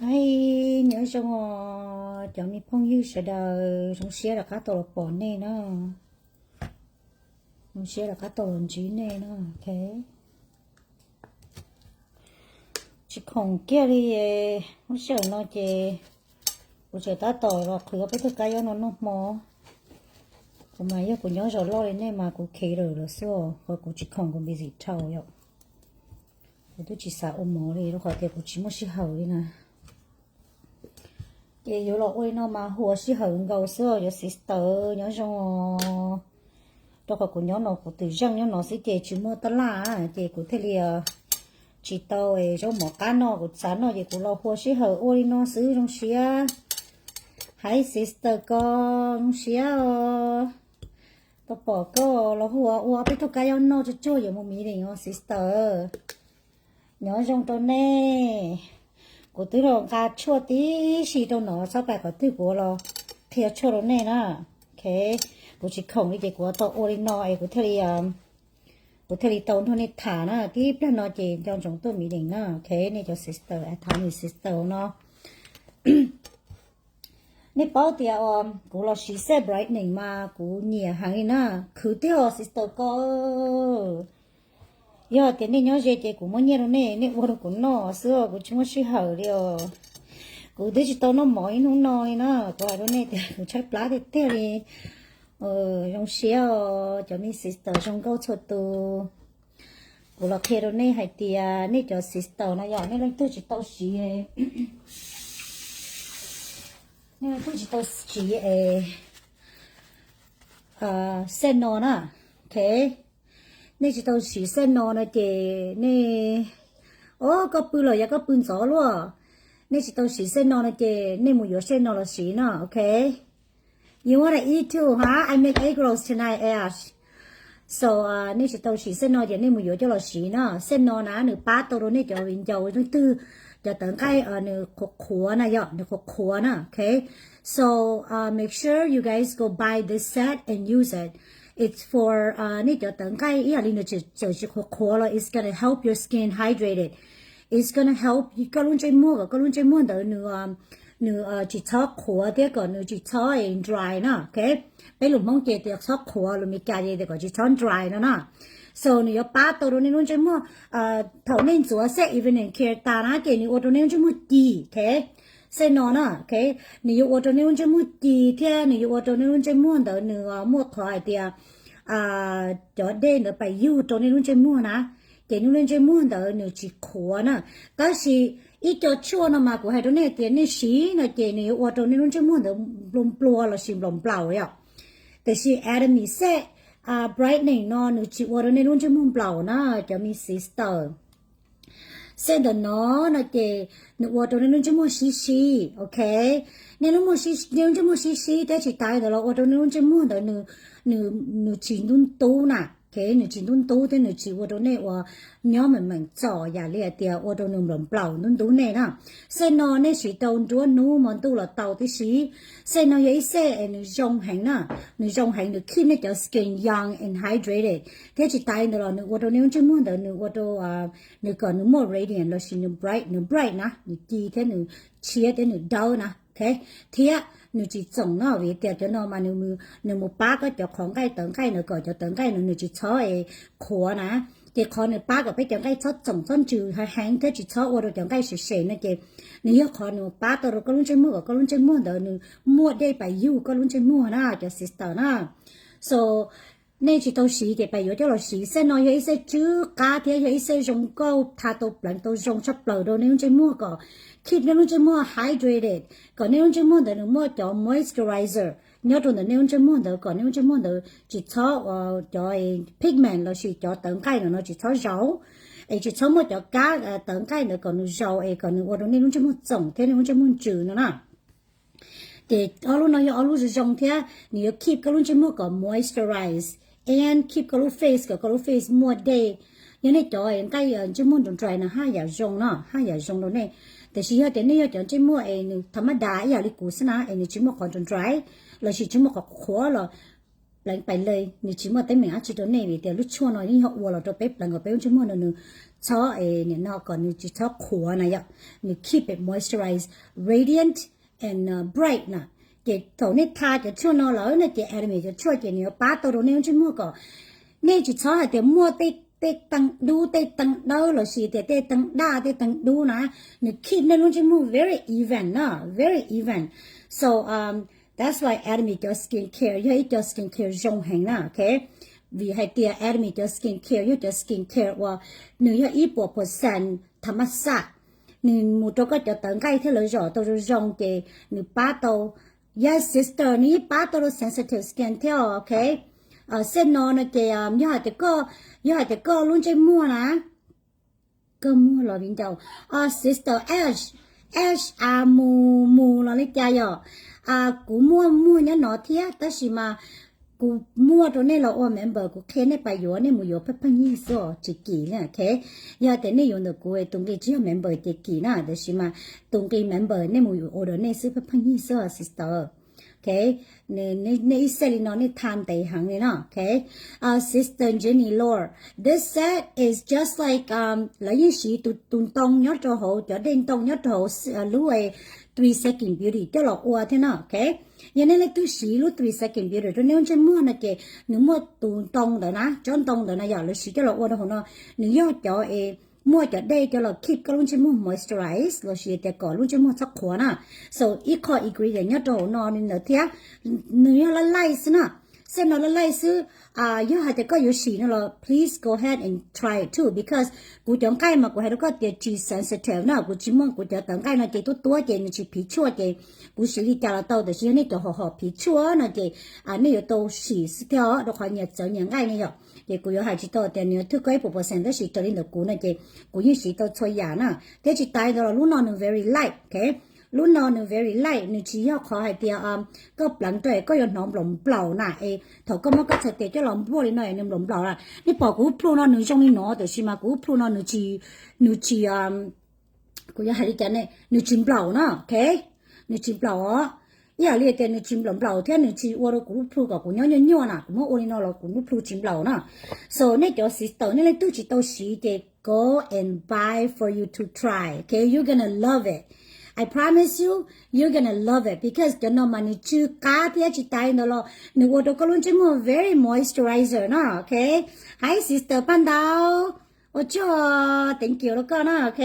Hais nyob zoo os cov me phooj ywg sawv daws, zoo siab rov qab tau los pom nej na, zoo siab rov qab tau los ntsib nej na. Ok, tsis khoom kiag li. Lub sij hawm no ces kuv tseem tab tom los qhwv ob peb tug kab yaub no noj hmo. Kuv mas yog kuv nyob zos loj li nej mas kuv khev lawm lawm xwb os, qhov kuv tsis khoom kuv busy dhau yom. Kuv twb tsis xav ua mov li rau qhov tias kuv tsis muaj sij hawm li na. Ces yuav los ua li no mas huas sij hawm nkaus xwb os cov sister, nyob zoo os. Rau qhov kuv nyob no kuv twm zeej nyob no xwb ces tsis muaj tab laj ces kuv thiaj li tsis tau zaub mov qab no, kuv xav noj ces kuv los huas sij hawm ua li no xwb, zoo siab. Hais sister ko, zoo siab os. Tau pom koj los huas ua peb tug kab yaub noj tsuag tsuag yuav mus miv lees os sister. Nyob zoo rau nej. Kuv twb los nqa tshuaj tib si rau no, txhob pais qhov twg kuv los qhia tshuaj rau nej na. Ok, kuv tsis khoom li ces kuv tau ua li no es kuv thiaj li, kuv thiaj li tau nrog nej tham na. Tib pliag no ces nco ntsoov tuaj miv lees na. Ok, nej cov sister, Atomy sister no. Nej paub tias kuv los siv set brightening mas kuv nyiam heev li na. Khwv tiag os sister ko. Yog tias nej nyob ze ces kuv muab nyiaj rau nej, nej ua rau kuv noj xwb os, kuv tsis muaj sij hawm li os. Kuv twb tsis tau noj mov ib hnub no li na, kuv hais rau nej tias kuv tshaib plab tiag tiag li. Zoo siab os cov me sister zoo nkauj txhua tus. Kuv los qhia rau nej hais tias nej cov sister no yog nej leej twg tsis tau siv, nej leej twg tsis tau siv es set no na. Ok, nej tsis tau siv set no no ces nej, o, koj pw los yog koj pw ntxov luaj, nej tsis tau siv set no no ces nej mus yuav set no los siv no. Ok, you wanna eat too, huh? I make egg rolls tonight, Ash. So nej tsis tau siv set no ces nej mus yuav coj los siv no. Set no na nws pab tau rau nej cov viv ncaus leej twg cov tawv nqaij nws qhuav qhuav na yom, nws qhuav qhuav na. Ok, so make sure you guys go buy this set and use it. It's for nej cov tawv nqaij ib yam li nws txawm tsis qhuav qhuav los it's gonna help your skin hydrated. It's gonna help koj lub ntsej muag kom koj lub ntsej muag ntawd nws nws tsis txhob qhuav thiab kom nws tsis txhob dry na. Ok, peb lus Hmoob ces tias txhob qhuav, lus Meskas ces tias kom tsis txhob dry no na. So nws yuav pab tau rau nej lub ntsej muag. Thaum nej ntxuav set evening care tas na ces nws ua rau nej lub ntsej muag ci. Ok, set no na. Ok, nws yuav ua rau nej lub ntsej muag ci thiab nws yuav ua rau nej lub ntsej muag ntawd nws muaj qhov hais tias cov dej ntawd pais yug rau nej lub ntsej muag na, ces nej lub ntsej muag ntawd nws tsis qhuav na. Tab sis ib co tshuaj no mas kuv hais rau nej tias nej siv no ces nws yuav ua rau nej lub ntsej muag ntawd nplua nplua lossis nplaum nplaum yom. Tiam sis Atomy set brightening no nws tsis ua rau nej lub ntsej muag nplaum na cov me sister. Set ntawm no no ces nws ua rau nej lub ntsej muag sib sib, ok. Nej lub, nej lub ntsej muag sib sib thiab tsis tas li ntawd los ua rau nej lub ntsej muag ntawd nws, nws tsis ntub ntub na. Ok, nws tsis ntub ntub thiab nws tsis ua rau nej ua nyob meem meem txom yam li hais tias ua rau nws nplaum nplaum ntub ntub nej na. Set no nej siv tau nruab hnub hmo ntuj los tau tib si. Set no yog ib set es nws zoo heev na, nws zoo heev, nws keep nej cov skin young and hydrated thiab tsis tas li ntawd los nws ua rau nej lub ntsej muag ntawd nws ua rau nws kom nws muaj radiant lossis nws bright, nws bright na, nws ci thiab nws tshiab thiab nws dawb na. Ok, thiab nws tsis txoom no vim tias cov no mas nws mus pab koj cov qhov nqaij tawv nqaij ntawd kom cov tawv nqaij no nws tsis txhob qhuav na. Ces qhov nws pab kom peb cov nqaij txhob txoom txhob ntsws heev heev thiab tsis txhob ua rau cov nqaij sem sem no ces nws yog qhov nws pab tau rau koj lub ntsej muag kom koj lub ntsej muag ntawd nws muaj dej pais yug koj lub ntsej muag na cov sister na. So nej tsis tau siv ces pais yuav coj los siv. Set no yog ib set tsw qab thiab yog ib set zoo nkauj, tha tau pleev tau zoo tshaj plaws rau nej lub ntsej muag kom keep nej lub ntsej muag hydrated, kom nej lub ntsej muag ntawd nws muaj cov moisturizer nyob rau ntawm nej lub ntsej muag ntawd kom nej lub ntsej muag ntawd tsis txhob, cov pigment lossis cov tawv nqaij no no tsis txhob zaum, es tsis txhob muaj cov kab tawv nqaij ntawd kom nws zaum es kom nws ua rau nej lub ntsej muag txoom thiab nej lub ntsej muag ntsws no na. Ces ob lub no yog ob lub zoo zoo thiab nws yuav keep koj lub ntsej muag kom moisturize and keep koj lub face kom koj lub face muaj dej. Yog nej cov nqaij ntsej muag dry dry no haj yam zoo no, haj yam zoo rau nej. Tiam sis yog tias nej yog cov ntsej muag es nws tha mab das ib yam li kuv xwb na es nws tsis muaj qhov dry dry lossis tsis muaj qhov qhuav los pleev pais li, nws tsis muaj teeb meem dab tsi rau nej vim tias lub tshuaj no yeej yog ua los rau peb pleev kom peb lub ntsej muag no nws txhob es nim no kom nws tsis txhob qhuav na yom, nws keep it moisturize, radiant and uh, bright na. Ces thaum nej tha cov tshuaj no lawm no ces Atomy cov tshuaj ces nws yuav pab tau rau nej lub ntsej muag kom nej tsis txhob hais tias muaj tej tej teeb dub tej teeb dawb los sis tias tej teeb daj tej teeb dub na, nws keep nej lub ntsej muag very even na, very even. So um, that's why Atomy cov skin care yog ib co skin care zoo heev na, ok. Vim hais tias Atomy cov skin care yog cov skin care uas nws yog ib puas percent tha maj xaj, nws mus rau koj cov tawv nqaij thiab lawv zom tau zoo zoo ces nws pab tau, yes sister, nws yeej pab tau rau sensitive skin thiab, ok. Xej no no ces yog hais tias koj, yog hais tias koj lub ntsej muag na, koj muag los viv ncaus, sister Ash, Ash a mus mus los li cas yom? Kuv muaj muag nyob no thiab tab sis mas kuv muaj rau nej los ua member, kuv qhia nej pais yuav, nej mus yuav pheej pheej yig xwb os, tsis kim li, ok. Yog tias nej yuav ntawm kuv tus nqi tsis yog member ces kim na, tab sis mas tus nqi member nej mus yuav order nej xwb, pheej pheej yig xwb os sister. Ok, nej ib xej li no nej tha ntev heev li no, ok. Sister Jenny Lord, this set is just like, um, lawv yeej siv tus tus ntoo nyob rau hauv, cov dej ntoo nyob rau hauv lub three second beauty coj los ua thiab no, ok. Yog nej leej twg siv lub three second beauty rau nej lub ntsej muag no ces nws muaj tus ntoo ntawd na, tsob ntoo ntawd na yom, lawv siv coj los ua rau hauv no, nws yog cov es muaj cov dej coj los keep koj lub ntsej muag moisturize los sis tias kom lub ntsej muag txhob qhuav na. So ib qho ingredient nyob rau hauv no ntawd thiab, nws yog laj laij xwb na. Xej no laj laij xwb. Yog hais tias koj yuav sim no los please go ahead and try it too because kuv cov nqaij mas kuv hais rau koj tias tsis sensitive na, kuv tsis muaj, kuv cov tawv nqaij no ces tuab tuab ces nws tsis phiv tshuaj ces kuv siv li cas los tau, tab sis yog nej cov hom hom phiv tshuaj no ces nej yuav tau sim xwb thiab os, rau qhov nyias txawv nyias nqaij ne yom. Ces kuv yuav hais tsis tau tias nws thwj koj ib puas percent tab sis raws li ntawm kuv no ces kuv yeej siv tau txhua yam na. Thiab tsis tas li ntawd los lub no nws very light, ok. Lub no nws very light, nws tsis yog qhov hais tias koj pleev rau es koj yuav hnov nplaum nplaum na es thaum koj muab koj txhais tes coj los npuaj li no es nws nplaum nplaum na. Nej pom kuv lub plhu no nws zoo li no tab sis mas kuv lub plhu no nws tsis, nws tsis, kuv yuav hais li cas ne, nws tsis nplaum na, ok. Nws tsis nplaum os. Ib yam li tias nws tsis nplaum nplaum thiab nws tsis ua rau kuv lub plhu kom kuv nyob nyuaj nyuaj na, kuv muab ua li no los kuv lub plhu tsis nplaum na. So nej cov sister nej leej twg tsis tau siv ces go and buy for you to try, ok, you're gonna love it. I promise you, you're gonna love it because cov no mas nws tsw qab thiab tsis tas li ntawd los nws ua rau koj lub ntsej muag very moisturizer na, ok. Hi sister Paj Ntau, ua tsaug, thank you rau koj na, ok.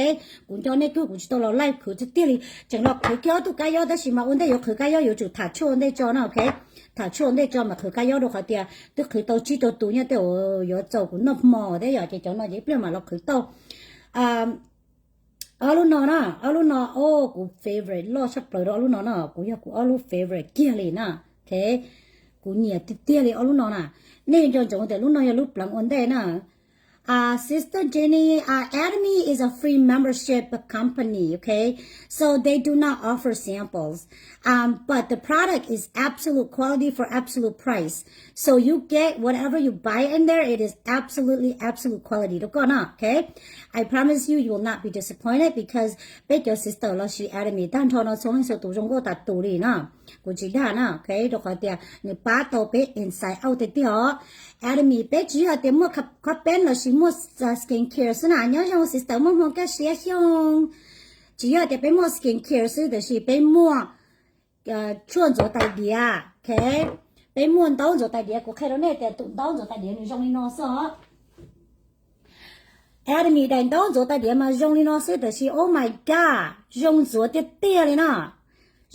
Kuv nco nej kawg, kuv tsis tau los live qhwv tiag tiag li, tseem los qhwv kiag ob tug kab yob tab sis mas ua ntej yuav qhwv kab yob yuav tsum tham tshuaj ua ntej tso na, ok. Tham tshuaj ua ntej tso mam qhwv kab yob rau qhov tias twb qhwv tau tsib rau tus nyob tej uas yuav txaus kuv noj hmo thiab yom, ces cov no ces ib pliag mam los qhwv tau. Ob lub no na, ob lub no, o, kuv favorite loj tshaj plaws rau ob lub no na, kuv yog kuv ob lub favorite kiag li na, ok. Kuv nyiam tiag tiag li ob lub no na. Nej nco ntsoov tias lub no yog lub pleev ua ntej na. Uh, Sister Jenny, uh, Atomy is a free membership company, okay? So they do not offer samples. Um, but the product is absolute quality for absolute price. So you get whatever you buy in there, it is absolutely absolute quality. Rau koj na, okay? I promise you, you will not be disappointed because peb cov sister los sis Atomy tag nrho no txhua leej txhua tus zoo nkauj tas tus li na. Kuv tsis dag na, okay? Rau qhov tias nws pab tau peb inside out tiag tiag os. Atomy peb tsis yog tias muaj khab peb los sis muaj skin care xwb na, nyob zoo sister muaj hmoo kaj siab xyoo. Tsis yog tias peb muaj skin care xwb tab sis peb muaj tshuaj ntxuav tais diav, okay? Peb muaj ntaub ntxuav tais diav, kuv qhia rau nej tias tus ntaub ntxuav tais diav nws zoo li no xwb os. Atomy daim ntaub ntxuav tais diav mas zoo li no xwb tab sis oh my god, zoo ntxuav tiag tiag li na.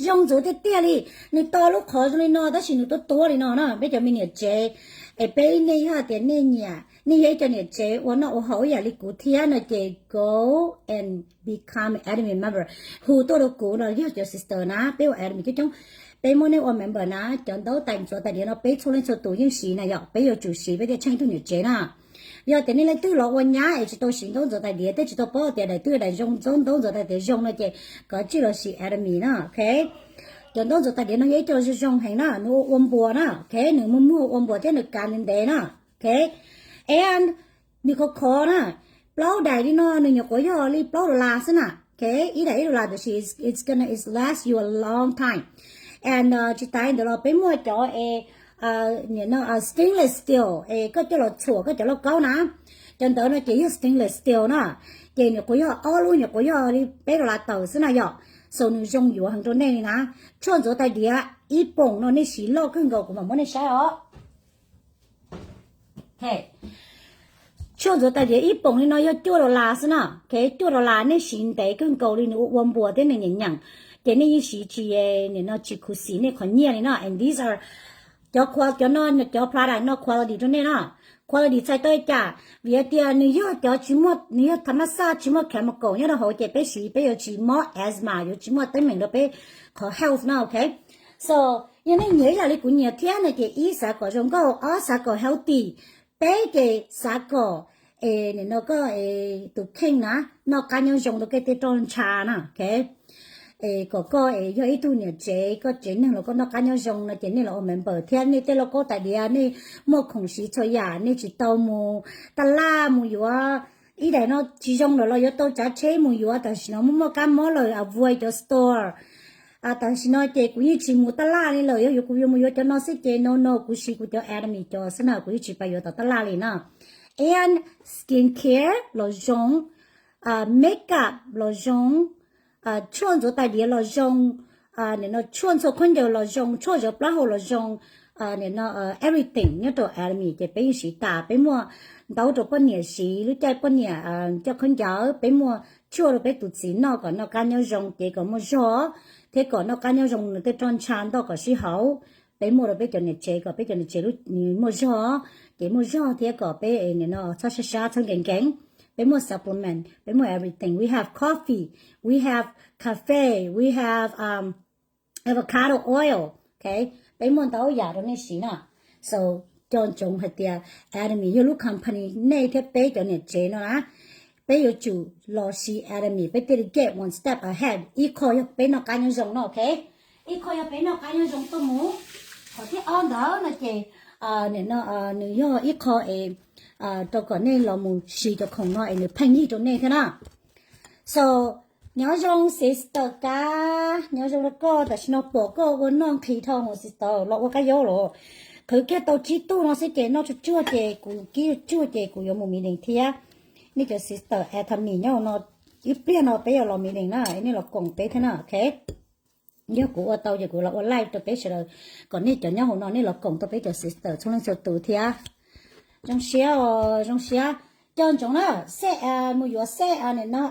Zoo ntxuav tiag tiag li. Nws to lub qhov zoo li no tab sis nws tuab tuab li no na. Peb cov me niam tsev, es peb nej yog tias nej nyiam, nej yog ib co niam tsev ua noj ua haus ib yam li kuv thiab no ces go and become Atomy member. Hu tuaj rau kuv no yog cov sister na, peb ua Atomy coob coob. Peb muab nej ua member na, cov ntaub tais ntxuav tais diav no peb txhua leej txhua tus yeej siv na yom, peb yuav tsum siv peb thiaj tsheej tug niam tsev na. Yog tias nej leej twg los ua nyab es tsis tau siv ntaub ntxuav tais diav, thiab tsis tau paub tias daim twg daim zoo, ntaub ntxuav tais diav zoo no ces koj tsij los siv Atomy na, okay? Cov ntaub ntxuav tais diav no yog ib co zoo zoo heev na, nws ua ua npuas na, okay? Nws muag muag ua npuas thiab nws kav ntev ntev na, okay? And nws khov khov na, plaub daim li no nws nyuam qhuav yog li plaub dollar xwb na, okay? Ib daim ib dollar tab sis it's gonna, it's last you a long time. And tsis tas li ntawd los peb muaj cov es nim no stainless steel es koj coj los txhuam koj cov lauj kaub na. Cov ntawd no ces yog stainless steel na, ces nyuam qhuav yog ob lub, nyuam qhuav yog li peb dollar tawm xwb na yom. So nws zoo yuav heev rau nej li na. Tshuaj ntxuav tais diav ib poom no nej siv loj kawg nkaus kuv mam muab nej saib os. Tshuaj ntxuav tais diav ib poom li no yog cuaj dollar xwb na. Ok, cuaj dollar nej siv ntev kawg nkaus li, nws ua ua npuas thiab nws nyeem nyeem, ces nej yeej siv tsis, nim no tsis khuv xim nej qhov nyiaj li no. And these are cov, cov no, cov product no quality rau nej na. Quality txhais tau li cas? Vim hais tias nws yog cov tsis muaj, nws yog tha maj xaj tsis muaj chemical nyob rau hauv ces peb siv peb yuav tsis mob asthma, yuav tsis muaj teeb meem rau peb qhov health no, ok? So yog nej nyiam ib yam li kuv nyiam thiab no ces ib xav kom zoo nkauj, ob xav kom healthy, peb ces xav kom es nim no koj tus kheej na noj qab nyob zoo rau koj tej roj ntsha na, ok? Es kom koj es yog ib tug niam tsev, koj tsev neeg los koj noj qab nyob zoo no ces nej los ua member thiab. Nej tej lauj kaub tais diav nej muaj khoom siv txhua yam, nej tsis tau mus taj laj mus yuav ib daim no tsis zoo lawm los yuav tau tsav tsheb mus yuav. Tam sim no muaj muaj kab mob lawm, avoid cov store. Tam sim no ces kuv yeej tsis mus taj laj li lawm, yog yuav kuv yuav mus yuav cov no xwb ces no no, kuv siv kuv cov Atomy cov xwb na, kuv yeej tsis pais yuav tom taj laj li na. And skin care los zoo, makeup los zoo, tshuaj ntxuav tais diav los zoo, nim no tshuaj ntxhua khaub ncaws los zoo, tshuaj zov plaub hau los zoo, nim no everything nyob rau Atomy ces peb yeej siv tas. Peb muaj ntau rau poj niam siv lub caij poj niam coj khaub ncaws, peb muaj tshuaj rau peb tus txiv noj kom noj qab nyob zoo ces kom muaj zog, thiab kom noj qab nyob zoo nws tej roj ntsha ntoj kom sib haum. Peb muaj rau peb cov niam tsev kom peb cov niam tsev lub muaj zog, ces muaj zog thiab kom peb nim no txhob sab sab txhob nkees nkees. Peb muaj supplement, peb muaj everything. We have coffee, we have cafe, we have avocado oil, ok? Peb muaj ntau yam rau nej siv na. So coj ntsoov hais tias Atomy yog lub company nej thiab peb cov niam tsev no na, peb yuav tsum los siv Atomy, peb thiaj li get one step ahead. Ib qho yog peb noj qab nyob zoo no, ok? Ib qho yog peb noj qab nyob zoo tuaj mus. Qhov thib ob ntawd no ces nim no nws yog ib qho es rau kom nej los mus siv cov khoom no es nws pheej yig rau nej thiab na. So nyob zoo sister Kab, nyob zoo rau koj, tam sim no pom koj ua noj nqhis dhau mus sister, los ua kab yaub los. Qhwv kiag tau tsib tug no xwb ces noj tsuag tsuag ces kuv kib tsuag ces kuv yuav mus meeting thiab. Nej cov sister Atomy nyob no, ib pliag no peb yuav los meeting na, nej los koom peb thiab na, ok? Yog kuv ua tau ces kuv los ua live rau peb sawv daws, kom nej cov nyob hauv no nej los koom tau peb cov sister txhua leej txhua tus thiab. Zoo siab os, zoo siab. Coj ntsoov na, xej mus yuav xej nim no,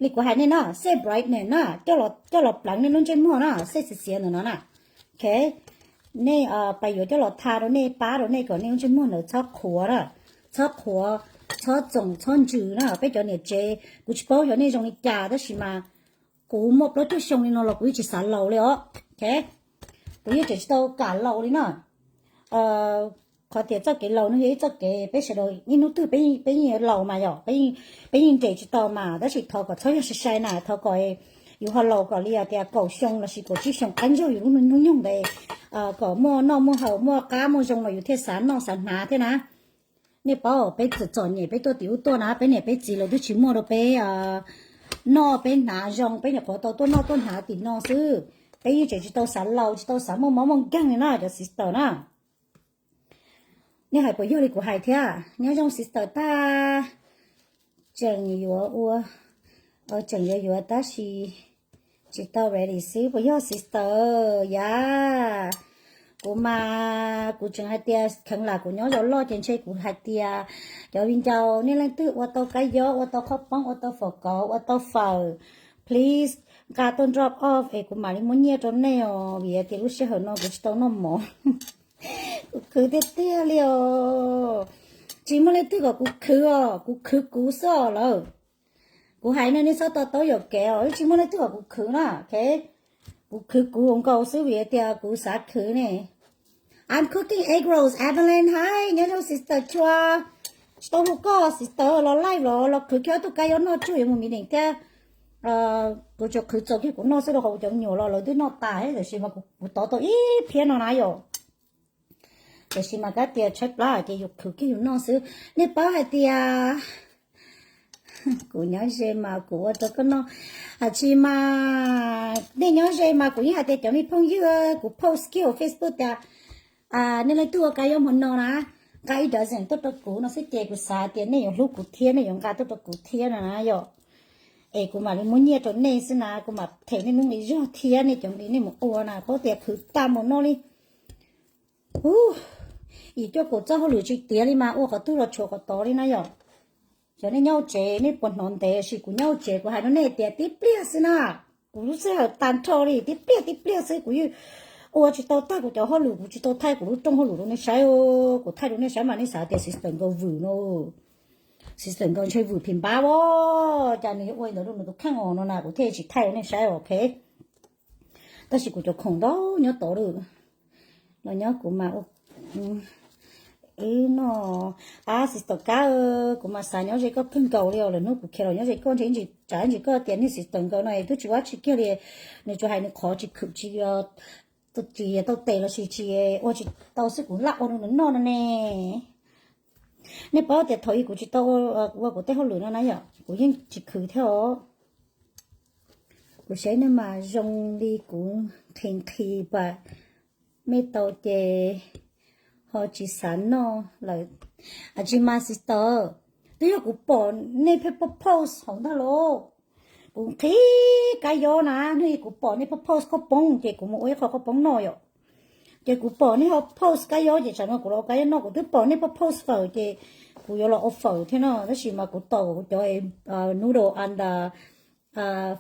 li kuv hais nej no, xej brightener na, coj los pleev nej lub ntsej muag na, xej xiav xiav ntawm no na. Ok, nej pais yuav coj los tha rau nej, pab rau nej kom nej lub ntsej muag ntawd txhob qhuav na, txhob qhuav, txhob txoom, txhob ntsws na. Peb cov niam tsev, kuv tsis paub xyov nej zoo li cas tab sis mas kuv muaj plaub caug xyoo li no los kuv yeej tsis xav laus li os. Ok, kuv yeej tseem tsis tau kam laus li na. Qhov tias txoj kev laus no yog ib txoj kev peb sawv daws ib hnub twg peb yeej yuav laus mas yom, peb yeej nres tsis tau mas, tab sis thov kom txhob yog sai sai na, thov kom yus ho laus kom li tias kaum xyoo lossis kaum tsib xyoo qab ntsug yus lub hnub nyoog ntawd, kom muaj noj muaj haus muaj qab muaj zoo los yus thiaj xav noj xav hnav thiab na. Nej paub peb txom txom nyem peb tuaj tim ub tuaj na, peb niam peb txiv lawv twb tsis muaj rau peb noj peb hnav zoo, peb nyuam qhuav tau tuaj noj tuaj hnav tim no xwb. Peb yeej tseem tsis tau xav laus tsis tau xav muaj mob muaj nkeeg li na cov sister na. Nej hais puas yog li kuv hais thiab? Nyob zoo sister tag. Tseem yuav ua, tseem yuav yuav tab sis tsis tau ready xwb, puas yog sister? Yam, kuv mas kuv tseem hais tias kheev lam kuv nyob zaum loj ces ntshe kuv hais tias cov viv ncaus nej leej twg ua tau kab yob, ua tau qhob poob, ua tau fawm kauv, ua tau fawm, please nqa tuaj drop off es kuv mam li muab nyiaj rau nej os, vim tias lub sij hawm no kuv tsis tau noj mov. Kuv khwv tiag tiag li os. Tsis muaj leej twg kom kuv khwv os, kuv khwv kuv xwb os lawm. Kuv hais no nej txhob to taub yuam kev os, tsis muaj leej twg kom kuv khwv na, ok? Kuv khwv kuv nkaus xwb vim tias kuv xav khwv ne. I'm cooking egg rolls, Evelyn, hi, nyob zoo sister Chua. Tsis tau hu koj sister los live los, los khwv kiag ob tug kab yob noj tsuag yuav mus meeting thiab. Kuv tsuas khwv txaus kiag kuv noj xwb, rau qhov kuv cov me nyuam los lawv twb noj tas thiab, tiam sis mas kuv tov tau ib phiab no na yom. Tiam sis mas kab tias tshaib plab ces yus khwv kiag yus noj xwb. Nej paub hais tias kuv nyob ze mas kuv ua rau koj noj. Hais tsis mas nej nyob ze mas kuv yeej hais tias cov me phooj ywg, kuv post kiag hauv Facebook tias Nej leej twg ua kab yob hmo no na, nqa ib dozen tuaj rau kuv no xwb ces kuv xav tias nej yuav hlub kuv thiab nej yuav nqa tuaj rau kuv thiab no na yom. Es kuv mam li muab nyiaj rau nej xwb na, kuv mam them nej hnub li zog thiab nej cov nqi nej mus ua na, paub tias khwv tag mus no li. Yim cuaj kaum txoj hauj lwm tsis tiav li mas ua qhov twg los tshuav qhov tod li na yom. Xyov nej nyob tsev nej puas hnov ntev, sis kuv nyob tsev kuv hais rau nej tias tib pliag xwb na, kuv lub sij hawm tag nrho li tib pliag tib pliag xwb, kuv yeej ua tsis tau tag kuv cov hauj lwm, kuv tsis tau thaij kuv lub rooj hauj lwm rau nej saib. Kuv thaij rau nej saib mas nej xav tias sister nkawd vwm no, sister nkawd ntshe vwm phim npab os, cas nws yuav ua ntawd rau nws tus kheej os no na, kuv thiaj tsis thaij rau nej saib, ok. Tab sis kuv cov khoom ntau nyob tod lawm, los nyob kuv mas ib no, ab sister Kab, kuv mas xav nyob ze koj kawg nkaus li os, lwm hnub kuv khiav los nyob ze koj ntshe ib ntsis tsav ib ntsis koj tias nej sister nkawd no twb tsis ua tsis kiag li, nws tsuas hais nws qhov tsis khwm tsis tsis tau tes los sis tsis ua tsis tau xwb kuv laj ua rau nws noj no ne. Nej paub tias thaum ub kuv tsis tau ua kuv tej hauj lwm no na yom, kuv yeej tsis khwv thiab os. Kuv saib nej mas zoo li kuv nqhis nqhis pas mej tau ces ho tsis xav noj lawm. Tsis mas sister, twb yog kuv pom nej pheej post post hauv ntag lauj. Kuv nqhis kab yob na, hnub ib kuv pom nej post post khaub poob ces kuv mus ua ib qho khaub poob noj yom. Ces kuv pom nej ho post kab yob ces tsam no kuv los ua kab yob noj, kuv twb pom nej post post fawm ces kuv yuav los ua fawm thiab no, tab sis mas kuv tos kuv cov noodle and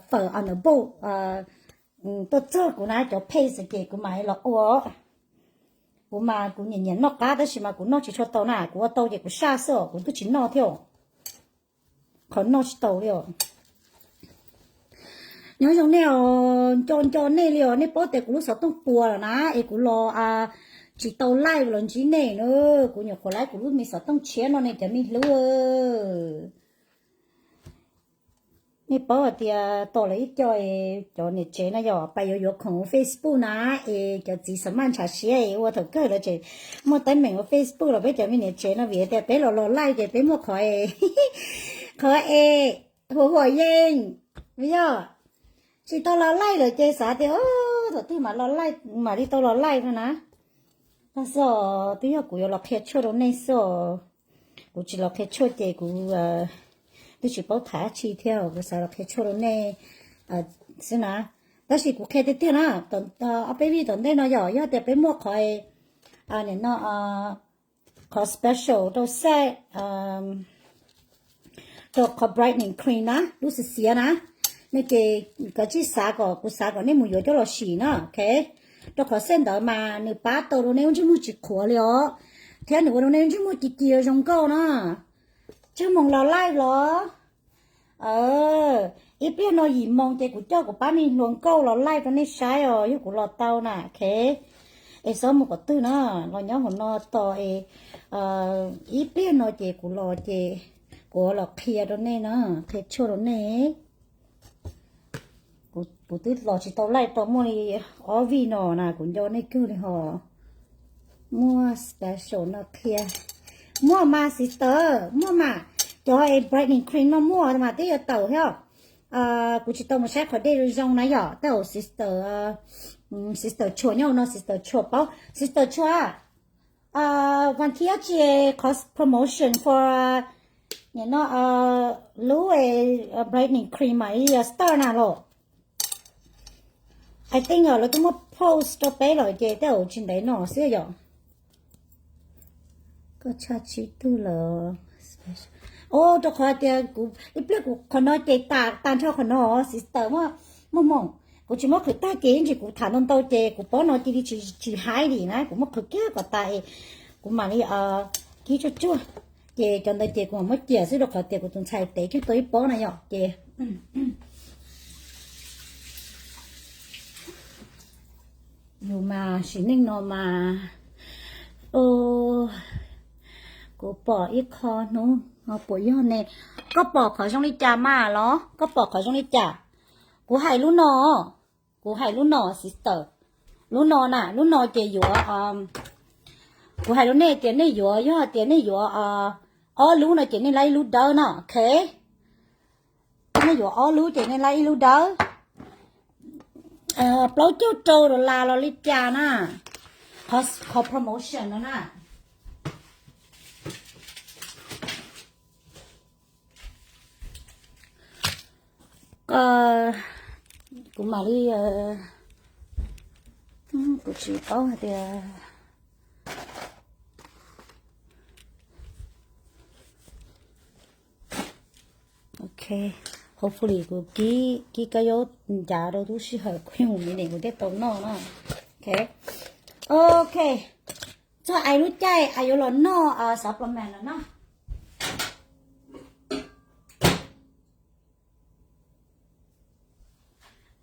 fawm on the boat tuaj txog kuv na cov paste ces kuv mam los ua. Kuv mas kuv nyiam nyiam noj qab tab sis mas kuv noj tsis tshua tau na, kuv ua tau ces kuv saj xwb os, kuv twb tsis noj thiab os. Qhov noj tsis tau li os. Nyob zoo nej os, nco nco nej li os, nej paub tias kuv lub xov tooj puas lawm na, es kuv los tsis tau live los ntsib nej na, kuv nyuam qhuav laib kuv lub me xov tooj tshiab no ne cov me hlub. Nej paub hais tias tos lawv ib co cov niam tsev no yog pais yuav yuav khoom ua Facebook na, es cov txiv xav maj ntshav siab es ua thaum kawg lawv tseem muaj teeb meem ua Facebook los peb cov me niam tsev no vim tias peb los los live ces peb muaj qhov es, qhov es huam huam yeej, yog tsis tau los live lawm ces xav tias thaum twg mam los live mam li tau los live no na. Tab sis twb yog kuv yuav los qhia tshuaj rau nej xwb os. Kuv tsis los qhia tshuaj ces kuv twb tsis paub tham dab tsi thiab, kuv xav los qhia tshuaj rau nej xwb na. Tab sis kuv qhia tiag tiag na, ob peb vij tom ntej no yog, yog tias peb muaj qhov, nim no, qhov special rau xaj, rau qhov brightening cream na, lub xiav xiav na, no ces kav tsij xav kom, kuv xav kom nej mus yuav coj los sim na, ok. Rau qhov xaj ntawd mas nws pab tau rau nej lub ntsej muag tsis qhuav li os, thiab nws ua rau nej lub ntsej muag ci ci zoo nkauj na. Tsawg moos los live los? Ib pliag no yim moos ces kuv coj kuv pab me hluas nkauj los live rau nej saib os, yog kuv los tau na, ok. Es xob mus qhov twg na, los nyob hauv no tos es ib pliag no ces kuv los ces kuv los qhia rau nej na, qhia tshuaj rau nej. Kuv twb los tsis tau live tau muaj li ob vij no na, kuv nco nej kawg li hos. Muaj special no qhia. Muaj mas sister, muaj mas. Cov brightening cream no muaj mas twb yuav tawm thiab. Kuv tsis tau mus saib qhov dej zoo na yom, tej zaum sister, sister Tshua nyob no, sister Tshua paub, sister Tshua. Vas thib ib tsis qhov promotion for no lub brightening cream mas star na los. I think lawv twb muab post rau peb lawm ces tej zaum tsis ntev no xwb yom. Koj tshaj tsib tug lawm. O, rau qhov tias kuv ib pliag kuv qhov no ces tas, tas nrho qhov no sister, muaj, muaj hmoo. Kuv tsis muab qhwv tag ces ib ntsis kuv tham ntau ntau ces kuv pob no cia li tsis, tsis haib li na, kuv muab qhwv kiag kom tas es kuv mam li kib tsuag tsuag. Ces cov ntawd ces kuv mam muab cia xwb rau qhov tias kuv tus ntxhais tev kiag tau ib pob na yom ces yus mas sim neej no mas, kuv pom ib qho hnub no puas yog ne? Koj pom qhov zoo li cas mas los? Koj pom qhov zoo li cas? Kuv hais lub no, kuv hais lub no sister, lub no na, lub no ces yuav, kuv hais rau nej tias nej yuav, yog tias nej yuav ob lub no ces nej laib ib lub dawb no, ok. Nej yuav ob lub ces nej laib ib lub dawb. Plaub caug rau dollar los li cas na? qhov promotion no na. Ko, kuv mam li, kuv tsis paub hais tias, ok, hopefully kuv kib kib kab yaub ncav rau tub sij hawm kuv yog mus mi nim kuv thiaj tau noj na. Ok, ok, txog Ais lub caij Ais yuav los noj supplement lawm na.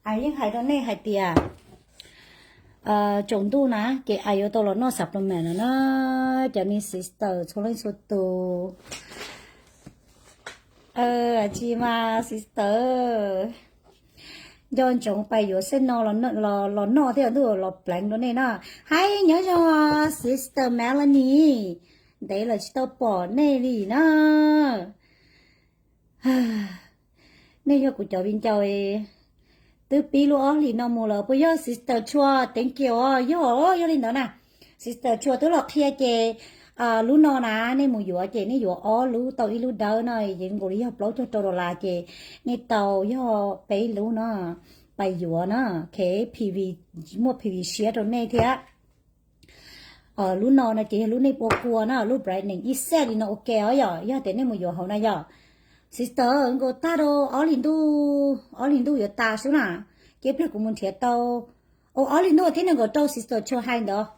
Ais yeej hais rau nej hais tias tsaus ntuj na ces Ais yuav tau los noj supplement lawm na. Cov me sister txhua leej txhua tus, tsis mas sister, nco ntsoov pais yuav xej no los noj thiab ntuj los pleev rau nej na. Hais nyob zoo sister Melanie, ntev lawm tsis tau pom nej li na. Nej yog kuv cov viv ncaus, twb pib lub ob hlis no mus lawm puas yog sister Tshua? Thank you os, yog, yog li ntawd na. Sister Tshua twb los qhia ces lub no na nej mus yuav ces nej yuav ob lub tau ib lub dawb no ces nkaus li yog plaub caug rau dollar ces nej tau yog peb lub no pais yuav na. Ok, P V, muaj P V siab rau nej thiab. Lub no no ces yog lub nej pua kua na, lub brightening ib set li no ok os yom, yog tias nej mus yuav hauv na yom. Sister, nkaus tag rau ob hlis ntuj, ob hlis ntuj yuav tas xwb na, ces pliag kuv mus nrhiav tau. Ob hlis ntuj thib nees nkaum rau, sister Tshua hais ntawd.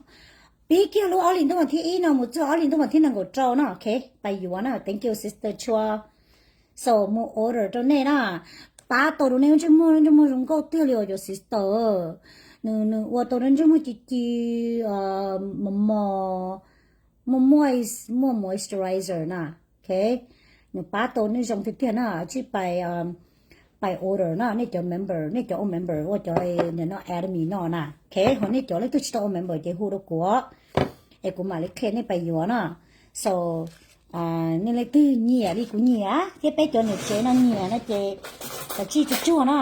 Pib kiag lub ob hlis ntuj thib ib no mus txog ob hlis ntuj thib nees nkaum rau no, ok, pais yuav na, thank you sister Tshua. So mus order rau nej na, pab tau rau nej lub ntsej muag, lub ntsej muag zoo nkauj tiag li os cov sister. Nws, nws ua tau rau ntsej muag ci ci, mos mos, muaj moist, muaj moisturizer na. Ok, nws pab tau nej zoo tiag tiag na, tsij pais, pais order na, nej cov member, nej cov ua member ua cov no Atomy no na. Ok, ho nej cov leej twg tsis tau ua member ces hu rau kuv es kuv mam li qhia nej pais yuav na. So nej leej twg nyiam li kuv nyiam thiab peb cov niam tsev no nyiam no ces kav tsij tsuag tsuag na.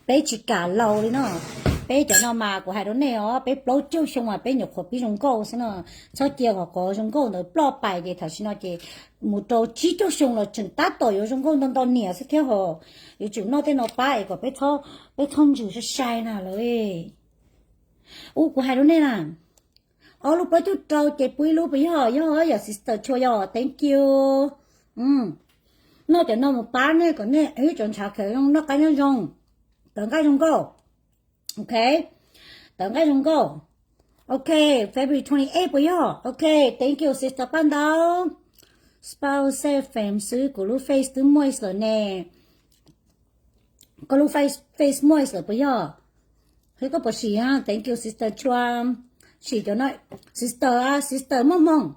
Peb tsis kam laus li no. Peb cov no mas kuv hais rau nej os, peb plaub caug xyoo mas peb nyuam qhuav pib zoo nkauj xwb no. Txhob cia qhov qhov zoo nkauj ntawd ploj pais ces tam sim no ces mus rau tsib caug xyoo los tseem tab tom yuav zoo nkauj nto nto niam xwb thiab hos. Yuav tsum noj tej no pab es kom peb txhob ntsws sai sai na lawm. Ub, kuv hais rau nej na, ob lub plaub caug rau ces pub ib lub puas yog? Yog, yog sister Tshua yog, thank you. Noj cov no mus pab nej kom nej ib cov ntshav khav zoo, noj qab nyob zoo, tawv nqaij zoo nkauj. Ok, tawv nqaij zoo nkauj. Ok, February twenty eight puas yog? Ok, thank you sister Paj Ntau. Spouse said fame xwb, kuv lub face twb moist lawm ne. Koj lub face, face moist lawm puas yog? Hwb, koj puas sim? Thank you sister Tshua. Sim cov no, sister, sister Muaj Hmoo.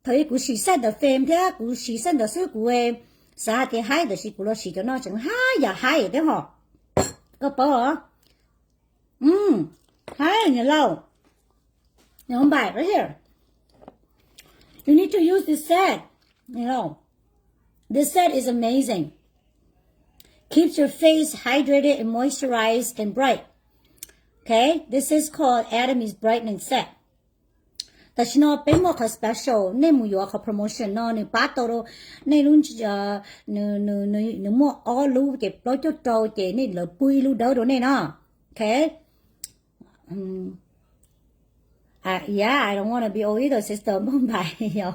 Thaum ub kuv sim xaj ntawm fame thiab kuv sim xaj ntawm xwb kuv xav hais tias haib, tab sis kuv los sim cov no tseem haib yam haib thiab hos. Koj paub os. Haib niam laus. Niam laus npaim right here. You need to use this set. Niam laus. This set is amazing. Keeps your face hydrated and moisturized and bright. Okay, this is called Atomy's Brightening Set. Tam sim no peb muaj qhov special, nej mus yuav qhov promotion no nws pab tau rau nej lub, nws muaj ob lub ces plaub caug rau ces nej lawv pub ib lub dawb rau nej no. Ok. Yeah, I don't wanna be old either, sister Npauj Npais yog.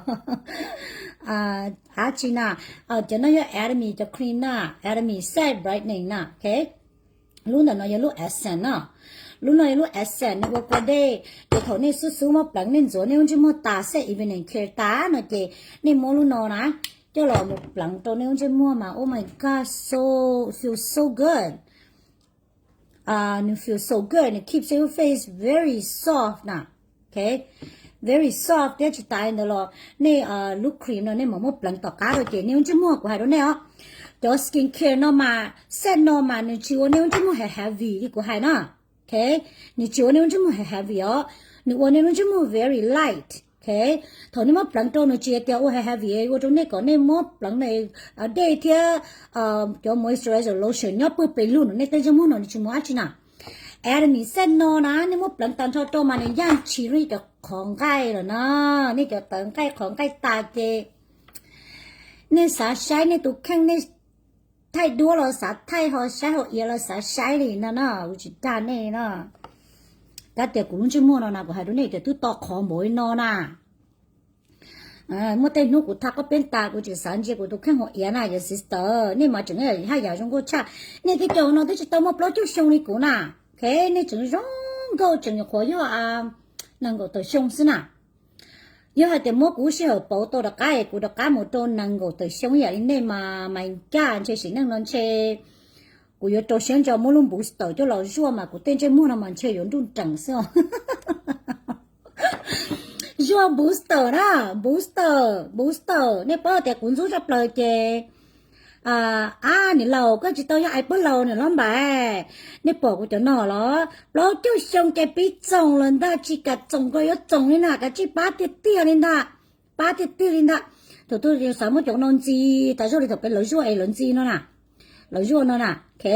Ab tsi na, cov no yog Atomy cov cream na, Atomy set brightening na, ok. Lub ntawm no yog lub essence na. Lub no yog lub essence, nws ua kua dej, ces thaum nej xub xub muab pleev, nej ntxuav nej lub ntsej muag tas, set evening care tas no ces nej muab lub no na coj los mus pleev rau nej lub ntsej muag mas, oh my god, so, feel so good. Nws feel so good, nws keeps your face very soft na. Ok, very soft thiab tsis tas li ntawd los nej lub cream no nej mam muab pleev tom qab rau ces nej lub ntsej muag, kuv hais rau nej os, cov skin care no mas, set no mas nws tsis ua nej lub ntsej muag heavy heavy li kuv hais na. Ok, nws tsis ua nej lub ntsej muag heavy heavy os, nws ua nej lub ntsej muag very light. Ok, thaum nej muab pleev rau nws tsis hais tias ua heavy heavy, ua rau nej kom nej muab pleev dej thiab cov moisturizer lotion nyob pawg pes lug no nej tej ntsej muag no nws tsis mus dab tsi na. Atomy Set no na, nej muab pleev tag nrho rau mas nws yaj ntshis li cov qhov nqaij lawm na. Nej cov tawv nqaij qhov nqaij tas ces nej xav saib nej tus kheej, nej thaij duab los xav thaij, ho saib hauv iav los xav saib li no na, kuv tsis dag nej no. Kab tias kuv lub ntsej muag no na, kuv hais rau nej tias twb to qhov npaum li no na. Muaj tej hnub kuv tha qab peeb tas kuv tseem xav ntsia kuv tus kheej hauv iav na, yog sister, nej mas tseem haj yam zoo nkauj tshaj. Nej twb cov no twb tsis tau muaj plaub caug xyoo li kuv na. Ok, nej tseem zoo nkauj tseem nyuam qhuav yog nees nkaum tawm xyoo xwb na. Yog hais tias muab kuv sij hawm pauv tau rov qab es kuv rov qab mus rau nees nkaum tawm xyoo ib yam li nej mas mas ncaj ntshe sim neej no ntshe kuv yuav rau siab ntso muab lub booster coj los zuaj mas kuv tej ntsej muag no mas ntshe yuav nruj nreem xwb os. Zuaj booster na, booster, booster, nej paub tias kuv ntxub tshaj plaws ces, ab, niam laus, koj tsis tau yog ai pab laus niam los npam. Nej pom kuv cov no los plaub caug xyoo ces pib txoom lawm ntag, tsis kam txoom los yuav txoom li na, kav tsij pab tiag tiag li ntag, pab tiag tiag li ntag. Thaum twg xav muab cov no ntxiv tas zog li thaum peb lawv zuaj es lawv ntxiv no na, lawv zuaj no na, ok,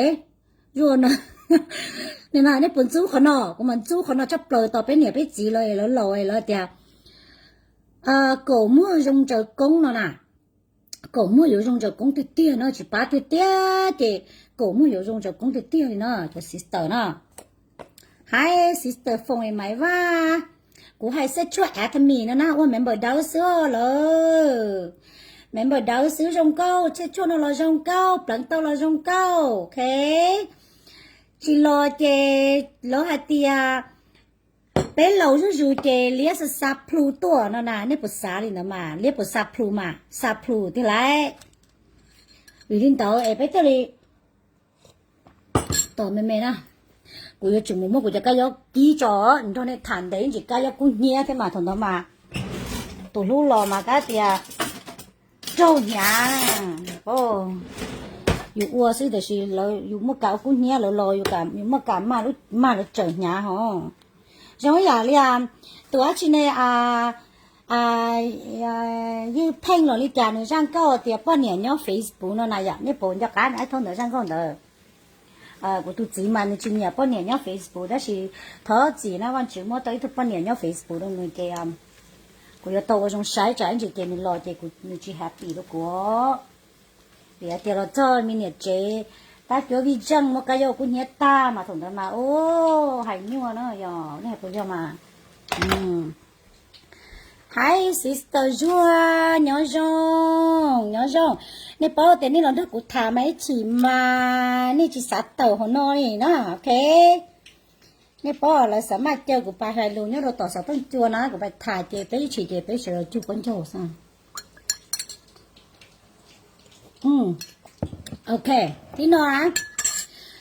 zuaj no. Nej puas ntxub qhov no? Kuv mas ntxub qhov no tshaj plaws, tos peb niam peb txiv lawv es lawv laus es lawv tias kaum muag zoo ntsaws koob no na. Kaum muag yuav zoo ntsaws koob tiag tiag no, tsis pab tiag tiag ces kaum muag yuav zoo ntsaws koob tiag tiag li no, cov sister no. Hais sister Foom es Maiv Vaj, kuv hais xej tshuaj Atomy no na, ua member dawb xwb lawm. Member dawb xwb zoo nkauj, xej tshuaj no los zoo nkauj, pleev tau los zoo nkauj, ok. Tsis los ces lawv hais tias peb laus zuj zus ces liab xa xa plhu tuaj no na, nej puas xav li ntawd mas, liab puas xa plhu mas, xa plhu tiag lauj. Vim li ntawd es peb thiaj li tos me me na. Kuv yuav tsum mus muab kuv cov kab yaub kib tso, nrog nej tham ntev ntsis, kab yaub kub hnyiab thiab mas thaum ntawd mas tus hlub los mas kab tias raug hnyav. Yus ua xwb tiam sis lawv yus muaj kam ua kub hnyiab, lawv los yus muaj kam maj lawv tsawm hnyav ho. Zoo ib yam li tus dab tsi ne, Ywj Pheej los li cas nws zaj nkauj tias poj niam nyob Facebook no na yom, nej puas nco qab nws ib thaub ntawd zaj nkauj ntawd? Kuv tus txiv mas nws tsis nyiam poj niam nyob Facebook, tab sis thov txim na, Vajtswv muab tau ib tug poj niam nyob Facebook rau nws ces kuv yuav tau ua zoo saib tsam ib ntsis ces nws los ces nws tsis happy rau kuv. Vim tias los txog me niam tsev, tab cuav vij zeej muaj kab yaub kub hnyiab tag mas thaum ntawd mas, u, hais nyuaj na, yog nej hais puas yog mas. Hais sister Zuag, nyob zoo, nyob zoo. Nej paub tias nej los nrog kuv tham mas ib chim mas nej tsis xav tawm hauv no li na, ok. Nej paub lawv xav maj caw kuv pais hais lus nyob rau tom xov tooj cua na, kuv pais tham ces peb ib chim ces peb sawv daws cug qaub ncaug xwb. Ok, thib no na,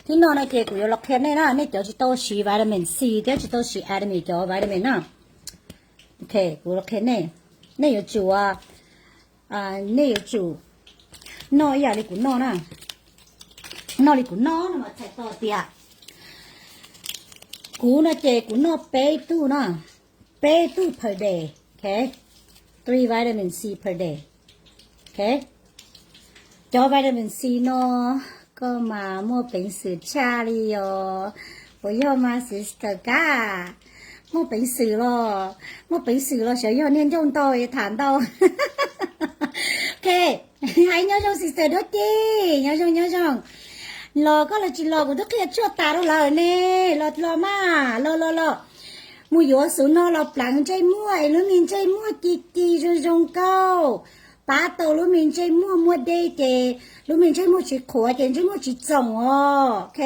thib no no ces kuv yuav los qhia nej na, nej cov tsis tau siv vitamin C thiab tsis tau siv Atomy cov vitamin na. Ok, kuv los qhia nej, nej yuav tsum, nej yuav tsum noj ib yam li kuv noj na. Noj li kuv noj no mas txhais tau tias kuv no ces kuv noj peb tug na, peb tug per day, ok, three vitamin C per day, ok. Cov vitamin C no koj mas muaj peev xwm tshaj li os. Puas yog mas sister Kab? Muaj peev xwm los, muaj peev xwm los xyov yog niag ncauj ntau es tham ntau. Ok, hais nyob zoo sister Duab Ci, nyob zoo nyob zoo. Los koj los tsis los kuv twb qhia tshuaj tas rau lawm ne. Los los mas, los los los. Mus yuav xuv no los pleev ntsej muag es lub me ntsej muag ci ci zoo zoo nkauj. Pab tau lub me ntsej muag muaj dej ces lub me ntsej muag tsis qhuav ces ntsej muag tsis txoom os, ok.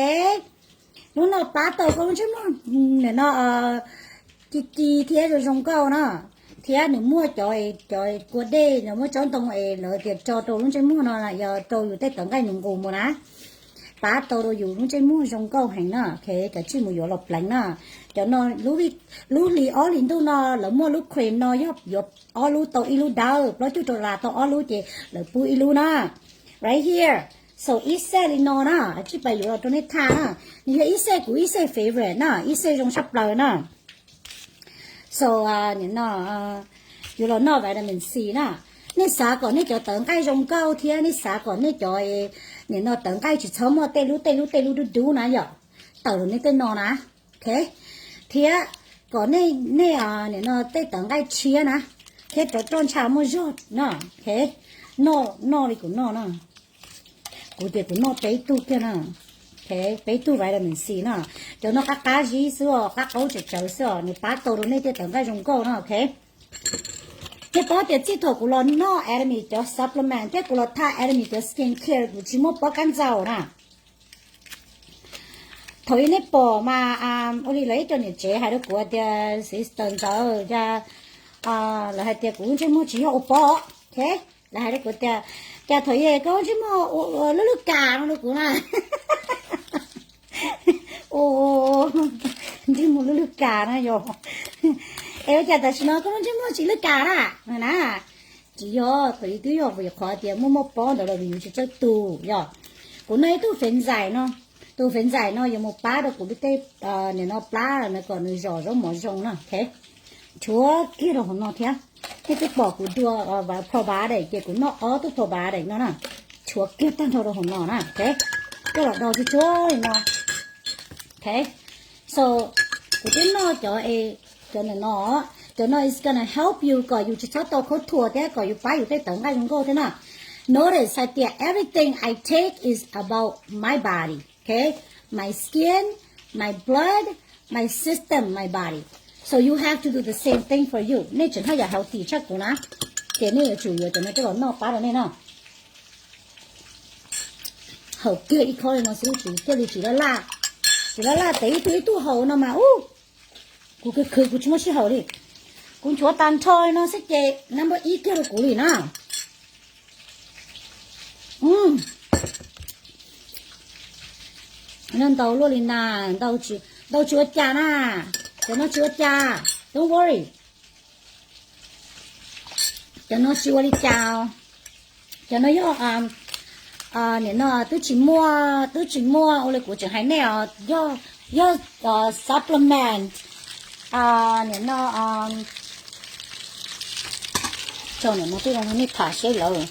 Lub no pab tau koj lub ntsej muag no ci ci thiab zoo zoo nkauj na, thiab nws muaj cov, cov kua dej, nws muaj tsob ntoo es lawv tias tso rau lub ntsej muag no yog rau yus tej tawv nqaij nws nqus mus na, pab tau rau yus lub ntsej muag zoo nkauj heev na, ok. Kav tsij mus yuav los pleev na. Cov no, lub hli ob hlis ntuj no lawv muaj lub cream no yog yuav ob lub tau ib lub dawb, plaub caug dollar tau ob lub ces lawv pub ib lub na. Right here. So ib xej li no na, tsij pais yuav los rau nej tham na. Nws yog ib xej kuv ib xej favorite na, ib xej zoo tshaj plaws na. So, nim no yuav los noj vitamin C na. Nej xav kom nej cov tawv nqaij zoo nkauj thiab nej xav kom nej cov, nim no tawv nqaij tsis txhob muaj tej lub tej lub tej lub dub dub na yom. tawm rau nej tej no na, ok, thiab kom nej nej nim no tej tawv nqaij tshiab na, thiab rov roj ntsha muaj zog no, ok, noj noj li kuv noj na. Kuv tias kuv noj peb tug kiag na, ok, peb tug vitamin C na. Cov no qab qab zib xwb os, qab qaub tsawv tsawv xwb os, nws pab tau rau nej tej tawv nqaij zoo nkauj na, ok. Nej paub tias txij thaum kuv los noj Atomy cov supplement thiab kuv los thaj Atomy cov skin care kuv tsis muaj pob kab ntxaum na. Thaum ub nej pom mas ua li lawv ib co niam tsev hais rau kuv tias sister ntxawm, cas lawv hais tias kuv lub ntsej muag tsis yog ua pob, ok, lawv hais rau kuv tias, cas thaum ub koj lub ntsej muag lub lub kas no rau kuv na. Ua ntsej muag lub lub kas na yog. Es ua cas tam sim no koj lub ntsej muag tsis lub kas na? Na, tsis yog, thaum ub twb yog vim qhov tias muaj muaj pob ntawd los vim yus tsis txawj tu, yog. Kuv noj ib tug fev ntxais no, tus fev ntxais no yuav mus pab rau kuv lub tej nim no plab no kom nws zom zaub mov zoo na, ok. Tshuav kiag rau hauv no thiab. Nej twb pom kuv dua probiotic ces kuv noj ob tug probiotic no na, tshuav kiag tag nrho rau hauv no na, ok. Coj los do tsuag tsuag li no, ok. So kuv twb noj cov, cov nim no, cov no is gonna help you kom yus tsis txhob tau khaub thuas thiab kom yus pab yus tej tawv nqaij zoo nkauj thiab na. Notice hais tias everything I take is about my body, ok, my skin, my blood, my system, my body. So you have to do the same thing for you. Nej tseem haj yam healthy tshaj kuv na, ces nej yuav tsum yuav cov no coj los noj pab rau nej no. Haus kiag ib khob li no xwb, tsis thiaj li tsis laj laj, tsis laj laj tes ib tug ib tug haus no mas ub, kuv khwv khwv kuv tsis muaj sij hawm li. Kuv nchuav tag nrho li no xwb ces number ib kiag rau kuv li na. Noj ntau luaj li na, ntau tsis ua cas na, cov no tsis ua cas, don't worry. Cov no tsis ua li cas, cov no yog nim no twb tsis muaj, twb tsis muaj ua li kuv tseem hais nej os, yog, yog supplement. Nim no tso nim no twb zoo nej tham seb lawm.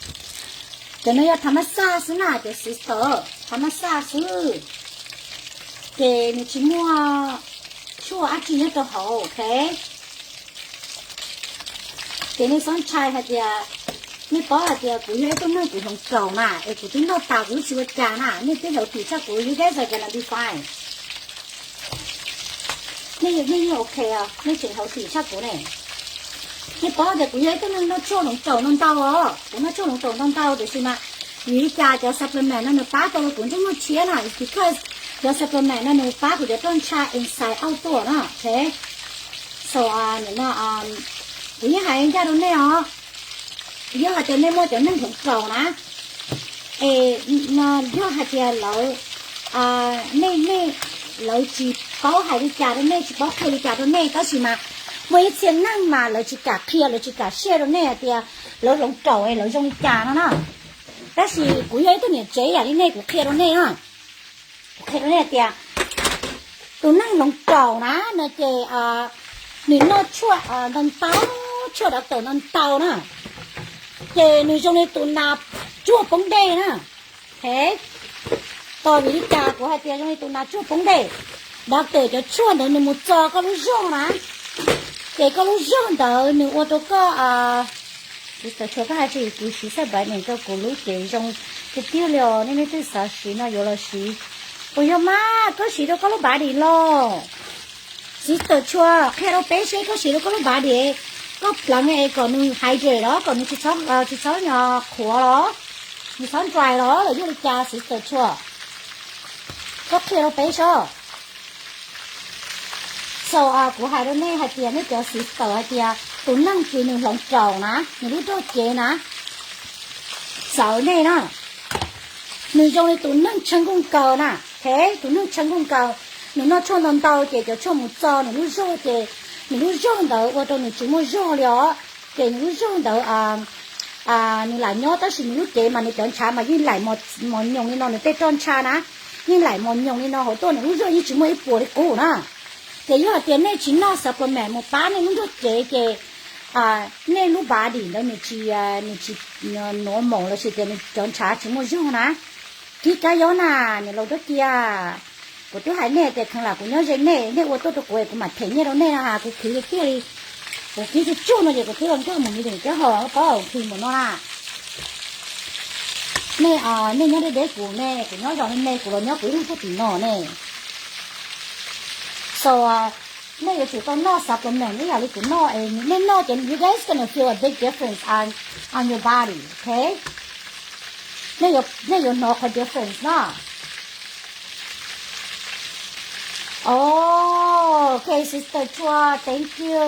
Cov no yog thav mab xaj xwb na, cov sister, thav mab xaj xwb. Ces nws tsis muaj tshuaj dab tsi nyob rau hauv, ok. Ces nej txhob ntshai hais tias, nej paub hais tias kuv yog ib tug neeg kuv hloov raus na, es kuv twb noj tas kuv twb tsis ua cas na, nej twb healthy tshaj kuv, you guys are gonna be fine. Nej yeej ok, nej tseem healthy tshaj kuv ne. Nej paub tias kuv yog ib tug neeg noj tshuaj hloov raus ntau ntau os, kuv noj tshuaj hloov raus ntau ntau tiam sis mas vim li cas cov supplement no nws pab tau rau kuv ntsej muag tshiab na, it's because cov supplement no nws pab kuv cov roj ntsha inside out tuaj na, ok. So nim no kuv yeej hais ncaj rau nej os, yog hais tias nej muaj cov neeg hloov raus na, es yog hais tias lawv, nej, nej, lawv tsis paub hais li cas rau nej, tsis paub qhia li cas rau nej, tab sis mas muaj ib txhia neeg mas lawv tsis kam qhia, lawv tsis kam share rau nej hais tias lawv hloov raus es lawv zoo li cas no na. Tab sis kuv yog ib tug niam tsev yam li nej, kuv qhia rau nej na. Kuv qhia rau nej hais tias tus neeg hloov raus na no ces nws noj tshuaj ntau ntau, tshuaj doctor ntau ntau na, ces nws zoo li tus nas tsuag poob dej na. Tos vim li cas kuv hais tias zoo li tus nas tsuag poob dej? Doctor cov tshuaj ntawd nws mus txo koj lub zog na, ces koj lub zog ntawd nws ua rau koj, sister Chua, koj hais tias kuv siv xab npais nees rau kuv lub cev zoo tiag tiag li os, nej leej twg xav siv no yuav los siv. Puas yog mas koj siv rau koj lub body los? Sister Chua, qhia rau peb seb koj siv rau koj lub body, koj pleev es kom nws hydrate los kom nws tsis txhob, tsis txhob qhuav los, nws txhob dry los los yog li cas, sister Chua? Koj qhia rau peb seb. So kuv hais rau nej hais tias nej cov sister hais tias tus neeg ces nws hloov raus na, nws lub roj cev na, txawv nej na, nws zoo li tus neeg tsheej nkuj nkaus na, ok, tus neeg tsheej nkuj nkaus, nws noj tshuaj ntau ntau ces cov tshuaj mus txo nws lub zog ces nws lub zog ntawd ua rau nws tsis muaj zog li os, ces nws lub zog ntawd nws lam nyob tab sis nws lub cev mas nws cov ntshav mas yeej laim mos nyoos li no, nws tej roj ntsha na, yeej laim mos nyoos li no hauv tuaj, nws lub zog yeej tsis muaj ib puas li qub na. Ces yog hais tias nej tsis noj supplement mus pab nej lub nrog cev ces nej lub body ntawd nws tsis, nws tsis normal lossis tias nws cov ntshav tsis muaj zog na. Kib kab yob na, niam laus Dab Cia, Kuv twb hais nej tias kheev lam kuv nyob ze nej, nej ua tuaj rau kuv es kuv mam them nyiaj rau nej no, kuv khwv li tiag li. Kuv kib tsuj tsuj no ces kuv twb nkag mus ni tias cab ho paub khwv mus no na. Nej, nej nyob deb deb kuv ne, kuv nyob zos me me, kuv los nyob kuv ib leeg puag tim no ne. So, nej yuav tsum tau noj supplement ib yam li kuv noj es nej noj ces you guys gonna feel a big difference on, on your body, okay? Nej yuav hnov qhov difference na. Oh, okay, sister Chua, thank you.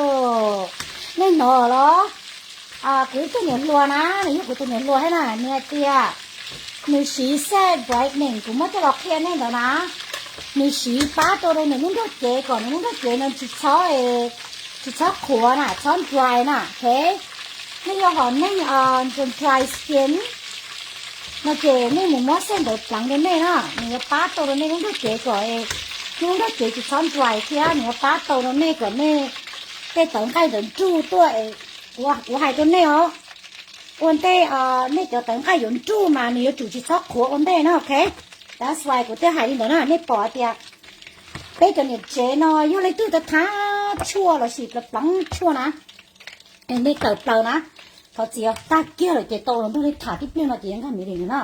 Nej hnov los? Kuv ib tug niam hluas na, nws yog kuv tus niam hluas thiab na, nws hais tias nws siv set brightening, kuv muab coj los qhia nej ntawd na. Nws siv pab tau rau nws lub nrog cev kom nws lub nrog cev no tsis txhob, tsis txhob qhuav na, txhob dry na, okay? Nej yog hom neeg dry skin no ces nej mus muab set ntawd pleev rau nej na, nws yuav pab tau rau nej lub nrog cev kom nej lub nrog cev tsis txhob dry thiab nws yuav pab tau rau nej kom nej tej tawv nqaij ntawd nruj tuaj. Kuv hais rau nej os, ua ntej nej cov tawv nqaij yuav nruj mas nws yuav tsum tsis txhob qhuav ua ntej na, okay? That's why kuv thiaj hais li ntawd na, nej pom tias peb cov niam tsev no yog leej twg tau thab tshuaj lossis pleev tshuaj na, nej tawm plaws na, thov txim tag kiag lawm ces tau los nrog nej tham tib pliag no ces yuav nkag miv lim na.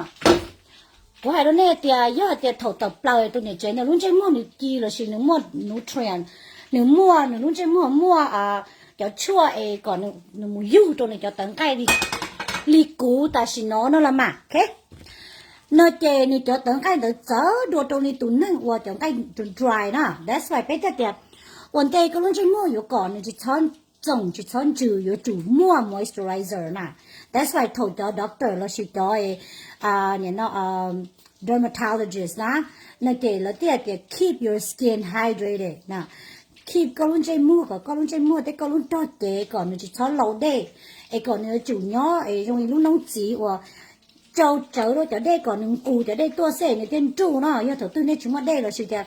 Kuv hais rau nej tias yog tias thaum tawm plaws tus niam tsev nws lub ntsej muag nws ci lossis nws muaj nutrient, nws muaj, nws lub ntsej muag muaj cov tshuaj es kom nws mus yug rau nws cov tawv nqaij li kuv tam sim no no los mas, okay? No ces nws cov tawv nqaij ntawd txawv dua rau li tus neeg uas cov nqaij dry na. That's why peb thiaj tias ua ntej koj lub ntsej muag yuav kom nws tsis txhob txoom tsis txhob ntsws yuav tsum muaj moisturizer na. That's why thaum cov doctor lossis cov nim no dermatologist na, no ces lawv thiaj hais tias keep your skin hydrated na. Keep koj lub ntsej muag kom koj lub ntsej muag thiab koj lub nrog cev kom nws tsis txhob laus dej, es kom nws yuav tsum nyob es zoo li lub noob txiv uas tsau tsawv rau cov dej kom nws nqus cov dej tuaj xwb nws thiaj nruj no. Yog thaum twg nej tsis muaj dej lossis tias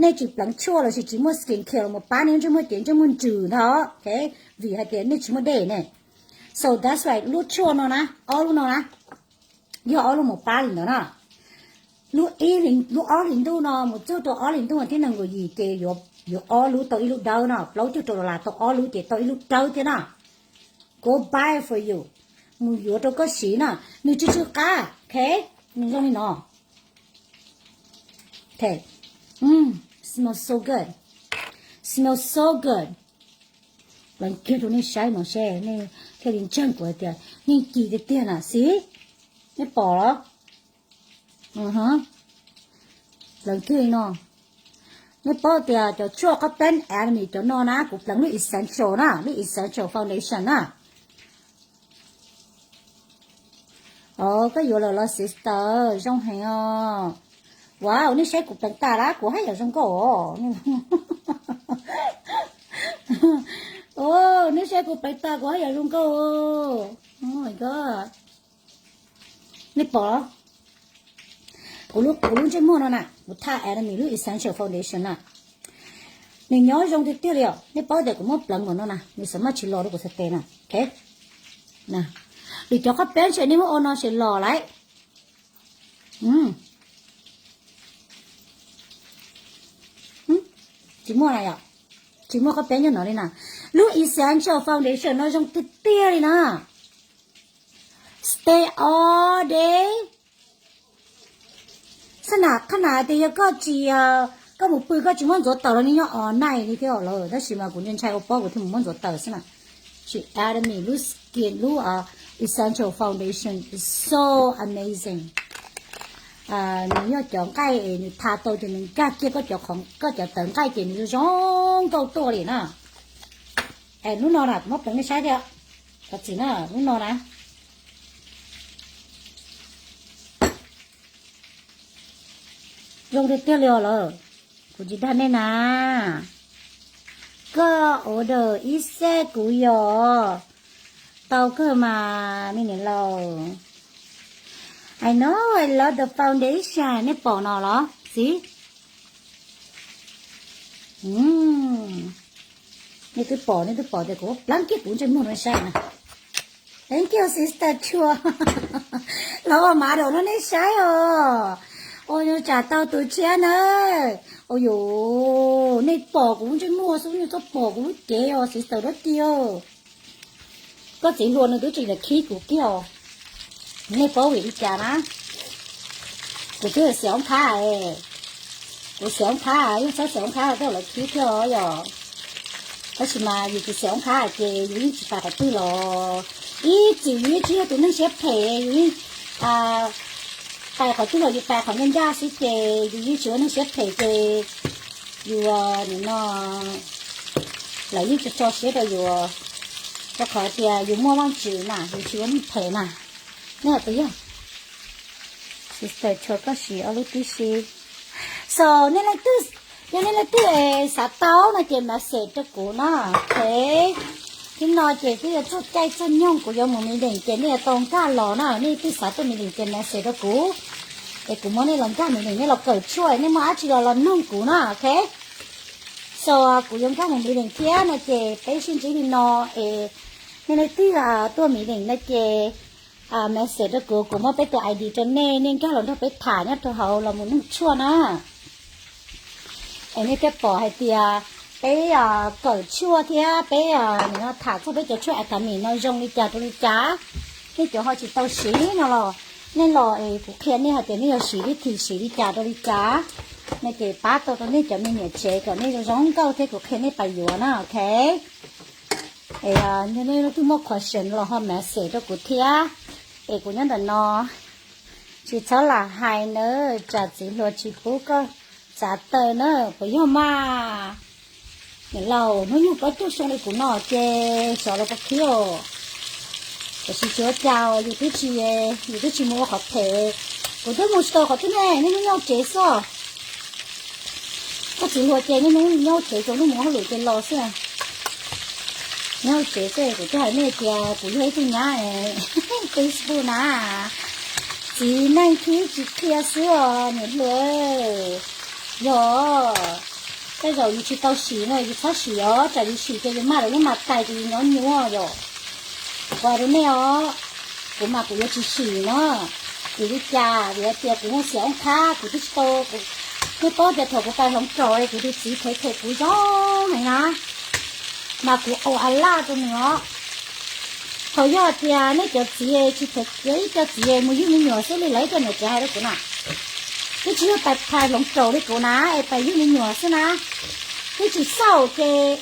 nej tsis pleev tshuaj lossis tsis muaj skin care los pab nej lub ntsej muag ces ntsej muag ntsws ntag, okay? Vim hais tias nej tsis muaj dej ne. So that's why lub tshuaj no na, ob lub no na, yog ob lub mus pab li ntawd na. Lub ib, lub ob hlis ntuj no mus txog rau ob hlis ntuj thiab nees nkaum yim ces yuav ob lub tau ib lub dawb no, plaub caug rau dollar tau ob lub ces tau ib lub dawb thiab na. Go buy for you, mus yuav rau koj siv na, nws tsw tsw qab, okay? Nws zoo li no. Okay. Smells so good. Smells so good. Pleev kiag rau nej saib no seb nej thiaj li ntseeg kuv hais tias yeej ci tiag tiag na, xib. Nej pom los? Pleev kiag li no. Nej paub tias cov tshuaj qhov pleev Atomy cov no na, kuv pleev lub Essential na, lub Essential Foundation na. Os, koj yuav lawm los sister, zoo heev os. Wow, nej saib kuv pleev tas lawm kuv haj yam zoo nkauj os. Nej saib kuv pleev tas kuv haj yam zoo nkauj os. Oh my god. Nej pom, kuv lub ntsej muag no na, kuv thaj Atomy lub Essential Foundation na, nws nyob zoo tiag tiag li os. Nej paub tias kuv muab pleev npaum no na, nws xav maj tsis los rau kuv txhais tes na, okay. Lwm cov qhov pleev ces nej muab ua no ces los lawm. Tsis muaj na yom, tsis muaj qhov pleev nyob no li na. Lub Essential Foundation no zoo tiag tiag li na. Stay all day. Xab nam qhab nam tias yog koj tsis, koj mus pw koj tsis muab ntxuav taws los nws nyob all night li thiab lawm, tab sis mas kuv ntshai ntshai ua pob kuv thiaj mus muab ntxuav taws xwb na. Tsis, Atomy lub skin lub Essential Foundation is so amazing. Nws yog cov nqaij es nws tha tau ces nws nkag kiag koj cov, koj cov tawv nqaij ces nws zoo nkauj tuaj li na. Es lub no na kuv muab pleev nej saib thiab. Thov txim na, lub no na. Zoo tiag tiag li os lawm. Kuv tsis dag nej na. Koj order ib xeb kuv yog tau kawg mas me niam laus. I know, I love the foundation. Nej pom no los? See? Nej twb pom, nej twb pom tias kuv pleev kiag kuv ntsej muag no saib na. Thank you sister Chua. Los ua model rau nej saib os. Ua yuav tsam tau tus tshiab na. Ua yuav, nej pom kuv lub ntsej muag xwb nej txhob pom kuv lub cev os, sister dab tsi. Koj txiv hluas nws twb tsis lam khib kuv kiag os. Nej paub vim li cas na? Kuv twb xiam oob thab, kuv xiam oob thab, yeej txhob xiam oob thab tej lawv khib thiab os yom. Tab sis mas yus tsis xiam oob thab ces yus yeej tsis pais qhov twg los, ib txwm yus yeej tsis yog tus neeg siab phem, yus yeej pais qhov twg los yus pais qhov ncaj ncaj xwb ces yus yeej tsis ua neeg siab phem ces yus nim no lawv yeej tsis tso siab rau yus, rau qhov tias yus muaj Vajtswv mas yus tsis ua neeg phem mas. Nej hais puas yog? Sister, tshua koj siv ob lub tib si. So, nej leej twg, yog nej leej twg xav tau no ces message rau kuv na, ok. Hnub no ces twb yuav txog caij txog nyoog kuv yuav mus Midees ces nej yuav tau nkag los na, nej twb xav tuaj Midees ces message rau kuv, es kuv muab nej los nkag Midees, nej los kawm tshuaj, nej muaj dab tsi los los noog kuv na, ok. So, kuv yuav nkag mus Midees thiab no ces peb sib ntsib li no, es nej leej twg tuaj Midees no ces message rau kuv, kuv muab peb tus ID rau nej, nej nkag los nrog peb tham nyob rau hauv los mus noog tshuaj na. Es nej thiaj pom hais tias peb kawm tshuaj thiab peb tham txog peb cov tshuaj atamim no zoo li cas rau li cas. Nej cov ho tsis tau siv no los nej los es kuv qhia nej hais tias nej yuav siv vib thim siv li cas rau li cas, no ces pab tau rau nej cov me niam tsev kom nej zoo zoo nkauj thiab kuv qhia nej pais yuav na, ok. Es yog nej leej twg muaj question los ho message rau kuv thiab, es kuv nyob ntawm no. Tsis txhob lam hais nawb, tsam txiv hluas tsis pub koj txav taw na, puas yog mas? Niam laus, hnub nyoog plaub caug xyoo li kuv no ces xyov los puas khib os. Tiam sis tsis ua cas, yus twb tsis, yus twb tsis mus ua qhov phem. Kuv twb mus tsis tau qhov twg ne, niaj hnub nyob tsev xwb. Koj txiv hluas ces niaj hnub nyob tsev, tsaus ntuj mus hauj lwm ces los xwb. Nyob tsev xwb, kuv twb hais nej tias kuv yog ib tug nyab Facebook na. Txiv neej khib tsis qhia xwb os niam hluas. Yog tej zaum yus tsis tau siv no yus txhob siv os, tsam yus siv ces yus maj lawv lub mas tais ces yus nyob nyuaj yom. Kuv hais rau nej os, kuv mas kuv yuav tsis siv no. Vim li cas? Vim hais tias kuv muaj xiam oob thab, kuv twb tsis tau, nej paub tias thaum kuv pais hloov kaus kuv tus txiv thev them kuv zoo heev na, mas kuv ua a laj rau nws os. Thaum yog tias nej cov txiv tsis thev, ib co txiv mus yug me nyuam xwb li lawv ib co niam tsev hais rau kuv na, twb tsis yog pais hloov kaus li kuv na, es pais yug me nyuam xwb na, twb tsis xauj ces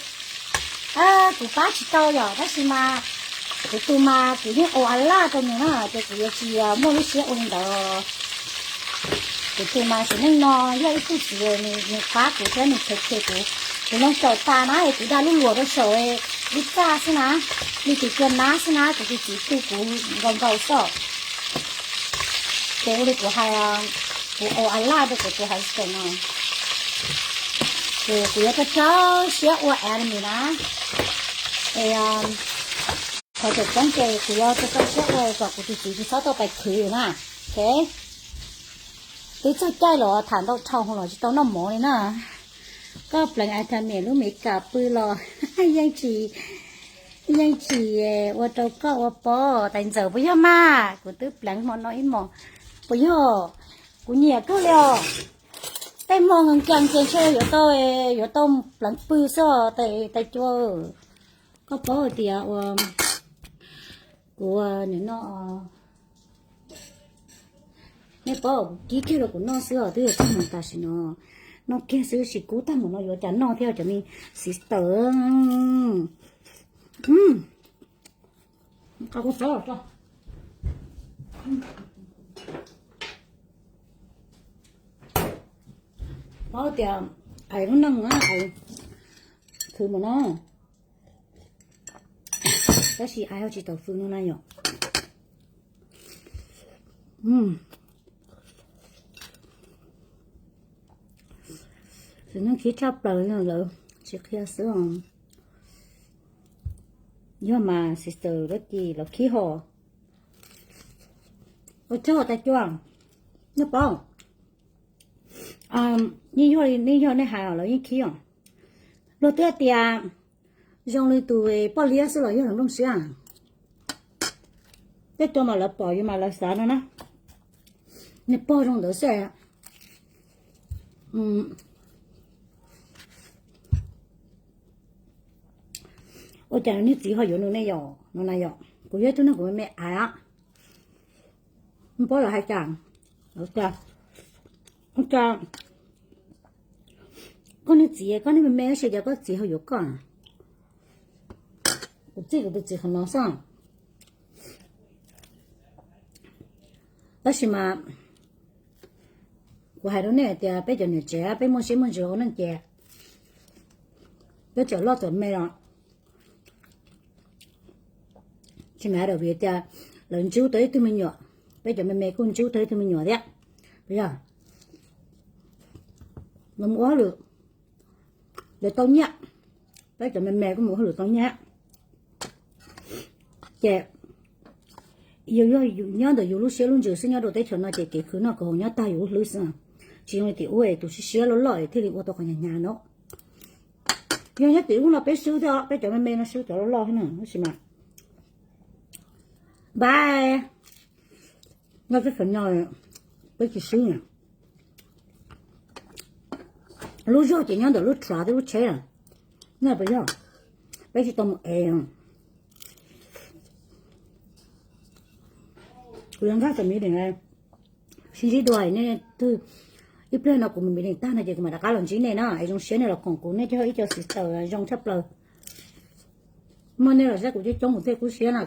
kuv pab tsis tau yom, tab sis mas kuv tus mas kuv yeej ua a laj rau nws na, ces kuv yuav tsis muaj lub siab ua li ntawd. Kuv tus mas sim neej no yog ib tug txiv, nws pab kuv thiab nws thev them kuv. Kuv hloov kaus tas na es kuv da lub luam rau saum lub txaj xwb na, li tus cua nab xwb na, kuv tus txiv tu kuv nkaus nkaus xwb. Ces ua li kuv hais, kuv ua a laj rau kuv tus hais xaus no, ces kuv yuav rau rau siab ua admin na. Es qhov tseem ceeb ces kuv yuav rau rau siab ua kom kuv tus txiv tsis txhob tau pais khwv na. Ok, twb txog caij los tham ntau dhau los tsis tau noj mov li na. Koj pleev admin lub me kam pw los yeej tsis, yeej tsis ua rau koj ua pob tais ntxawm puas yog mas? Kuv twb pleev hmo no ib hmos, puas yog? Kuv nyiam kawg li os. Tej hmo nkees ces ntshe yuav tau, yuav tau pleev pw xwb os tais cua. Koj paub hais tias ua, kuv nim no, nej paub kuv kib kiag rau kuv noj xwb os, twb yuav tag mus tam sim no. Noj kiag xwb, tsis kub tag mus no yuav cas noj thiab cov me sister. Paub tias ais lub neej na, ais khwv mus no, tab sis ais ho tsis tau fwm no na yom. Sim neej khib tshaj plaws, lawv tsis qhia xwb os. Yog mas sister dab tsi los khib ho. Ua tsaug tais cua, nej paub, yeej yog, yeej yog nej hais os, lawv yeej khib os. Luag twb tias zoo li tus poj liab xwb los yog lawv nplooj siab. Tej cua mas lawv pom yus mas lawv xav no na, niag pog zoo ntawd xwb. Ua cas niag txiv ho yuav nws ne yom? No na yom, kuv yog ib tug neeg kuv me me aiv, paub lawv hais cas, cas, cas koj niag txiv, koj niag me me tab sis cas koj txiv ho yuav koj? Kuv txij kuv tus txiv qhov no xwb. Tab sis mas kuv hais rau nej tias peb cov niam tsev peb muaj siab muaj ntsws ua neej ces peb txawm loj txawm me los tsis hais vim tias lawv ntsib tau ib tug me nyuam, peb cov me me kuj ntsib tau ib tug me nyuam thiab. Yog lawv mus ua hauj lwm, lawv tau nyiaj, peb cov me me kuj mus ua hauj lwm tau nyiaj. Ces yus yog nyob ntawm yus lub siab lub ntsws xwb, nyob rau teb chaws no ces kev khwv noj khwv haus nyob tag yus lub hlwb xwb. Tsis zoo li tim ub es tus siab siab loj loj es thiaj li ua tau qhov hnyav hnyav no. Yog nyob tim ub no peb swb thiab, peb cov me me no swb cov loj loj thiab na, tab sis mas npab nyob teb chaws no peb tsis swb na. Lub zog ces nyob ntawm lub tshav thiab lub tsheb na, puas yog? Peb tsis tau mus ev. Kuv yuav nkag tau miv lees, sib ntsib dua nej twg. Ib pliag no kuv mus miv lees tag no ces kuv mam rov qab los ntsib nej na, es zoo siab nej los koom kuv, nej cov ib co sister zoo tshaj plaws. Muaj nej los saib kuv coob coob kuv thiaj kub siab na.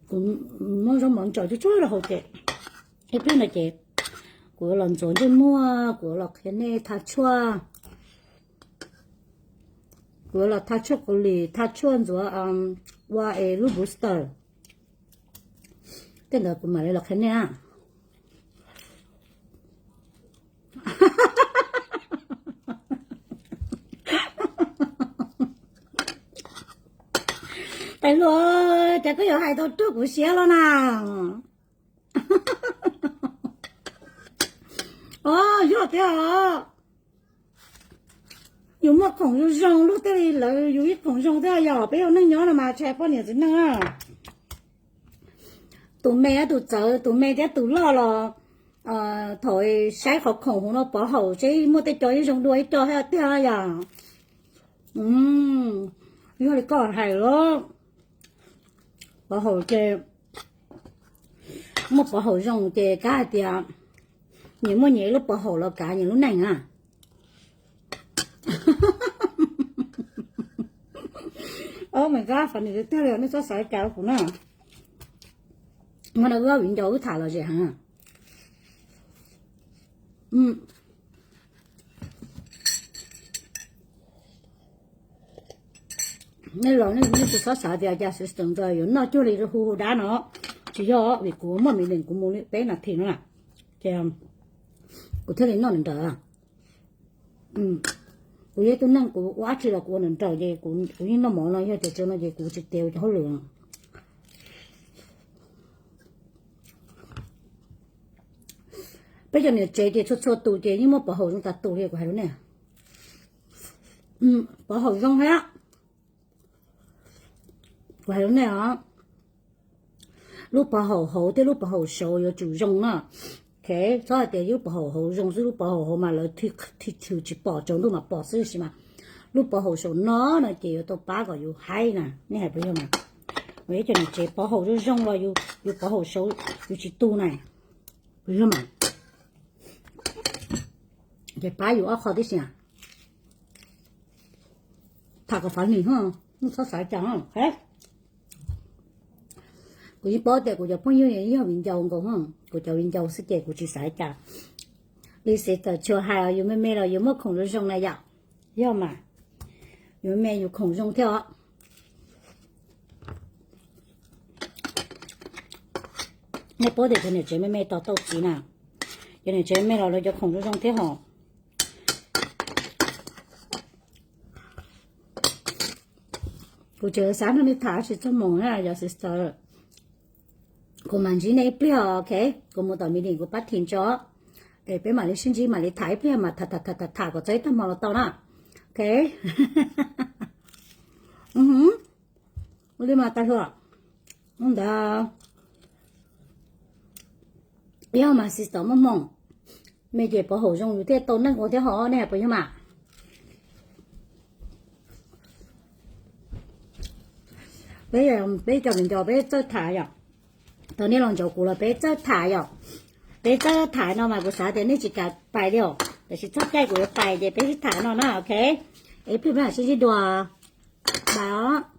Kuv muab zaub mov ntsaws tsuag tsuag rau hauv ces ib pliag no ces kuv yuav los ntxuav ntsej muag, kuv yuav los qhia nej tha tshuaj, kuv yuav los tha tshuaj Kaus Lim, tha tshuaj ntxuav ua es lub booster. Tej ntawd kuv mam li los qhia nej. Tais Hluas, cas koj yuav hais tau ruaj kuv siab los na? Os, yog thiab os. Yus muaj khoom zoo zoo, luag thiaj li lawv yus ib khoom zoo thiab. Yog peb ua neej nyob no mas tsis hais poj niam txiv neej, tus me tus txawv, tus me thiab tus loj los thaum saib qhov khoom hauv no pov haum seb muaj tej co ib zoo dua ib co thiab tiag yom. Yog li koj hais los pov haum ces muaj pov haum zoo ces kav hais tias nyias muaj nyias lub pov haum los kav nyias lub neej na. Os, me kab fas nis tiag li, nej txhob xav li cas rau kuv na. Hmo no wb ob viv ncaus wb tham lom zem heev. Nej los nej tsis txhob xav tias cas sister ntawd yuav noj cuag li hu hu dab no. Tsis yog, vim kuv muaj miv lees kuv mus li peb nas this no na, ces kuv thiaj li noj nws nrawm. Kuv yog ib tug neeg kuv ua dab tsi los kuv ua nws nrawm ces kuv yeej noj mov no, yog tias tsis no ces kuv tsis tiav cov hauj lwm. Peb cov niam tsev ces txhua txhua tus ces yeej muaj pov haum zoo tas tus li kuv hais rau nej. Pov haum zoo thiab. Kuv hais rau nej os, lub pov haum hauv thiab lub pov haum saud yuav tsum zoo na. Txhob hais tias lub pov haum hauv zoo xwb, lub pov haum hauv mas lawv thwm tsis pom, tsaus ntuj mas pom xwb, tab sis mas lub pov haum saum no no ces yuav tau pab kom yus haib na, nej hais puas yog mas? Ib co niam tsev pov haum zoo zoo los yus pov haum saud yus tsis tu na, puas yog mas? Ces pab yus ob qho tib si. Tham kom fas nis, nej txhob xav cas. Kuv yeej paub tias kuv cov phooj ywg yog viv ncaus nkaus, kuv cov viv ncaus xwb ces kuv tsis xav cas. Li sister Chua hais yus me me los yus muaj khoom zoo zoo na yom. Yog mas, yus me me yus khoom zoo thiab os. Nej paub tias cov niam tsev me me tos tau txiv na, cov niam tsev me me los lawv cov khoom zoo zoo thiab hos. Kuv tseem xav nrog nej tham tsis txog moos na yom sister. Kuv mam ntsib nej ib pliag, ok. Kuv mus tom meeting kuv pab thim tso, es peb mam li sib ntsib mam li tham ib pliag mas tham tham tham tham kom txog ib tag hmo los tau na. Ok. Ua li mas tais hluas, ntawd yog mas sister muaj hmoo, Me ces puas haum zoo yus thiaj tau neeg ua thiab ho nej hais puas yog mas? Peb, peb cov viv ncaus peb txawj tham yom. Thaum nej los ncaum kuv los peb txawj tham yom. Peb txawj tham no mas kuv xav tias nej tsis kam pais li os, tiam sis txog caij kuv yuav pais ces peb sib tham no na, ok. Es ib pliag peb mam sib ntsib dua, bye os.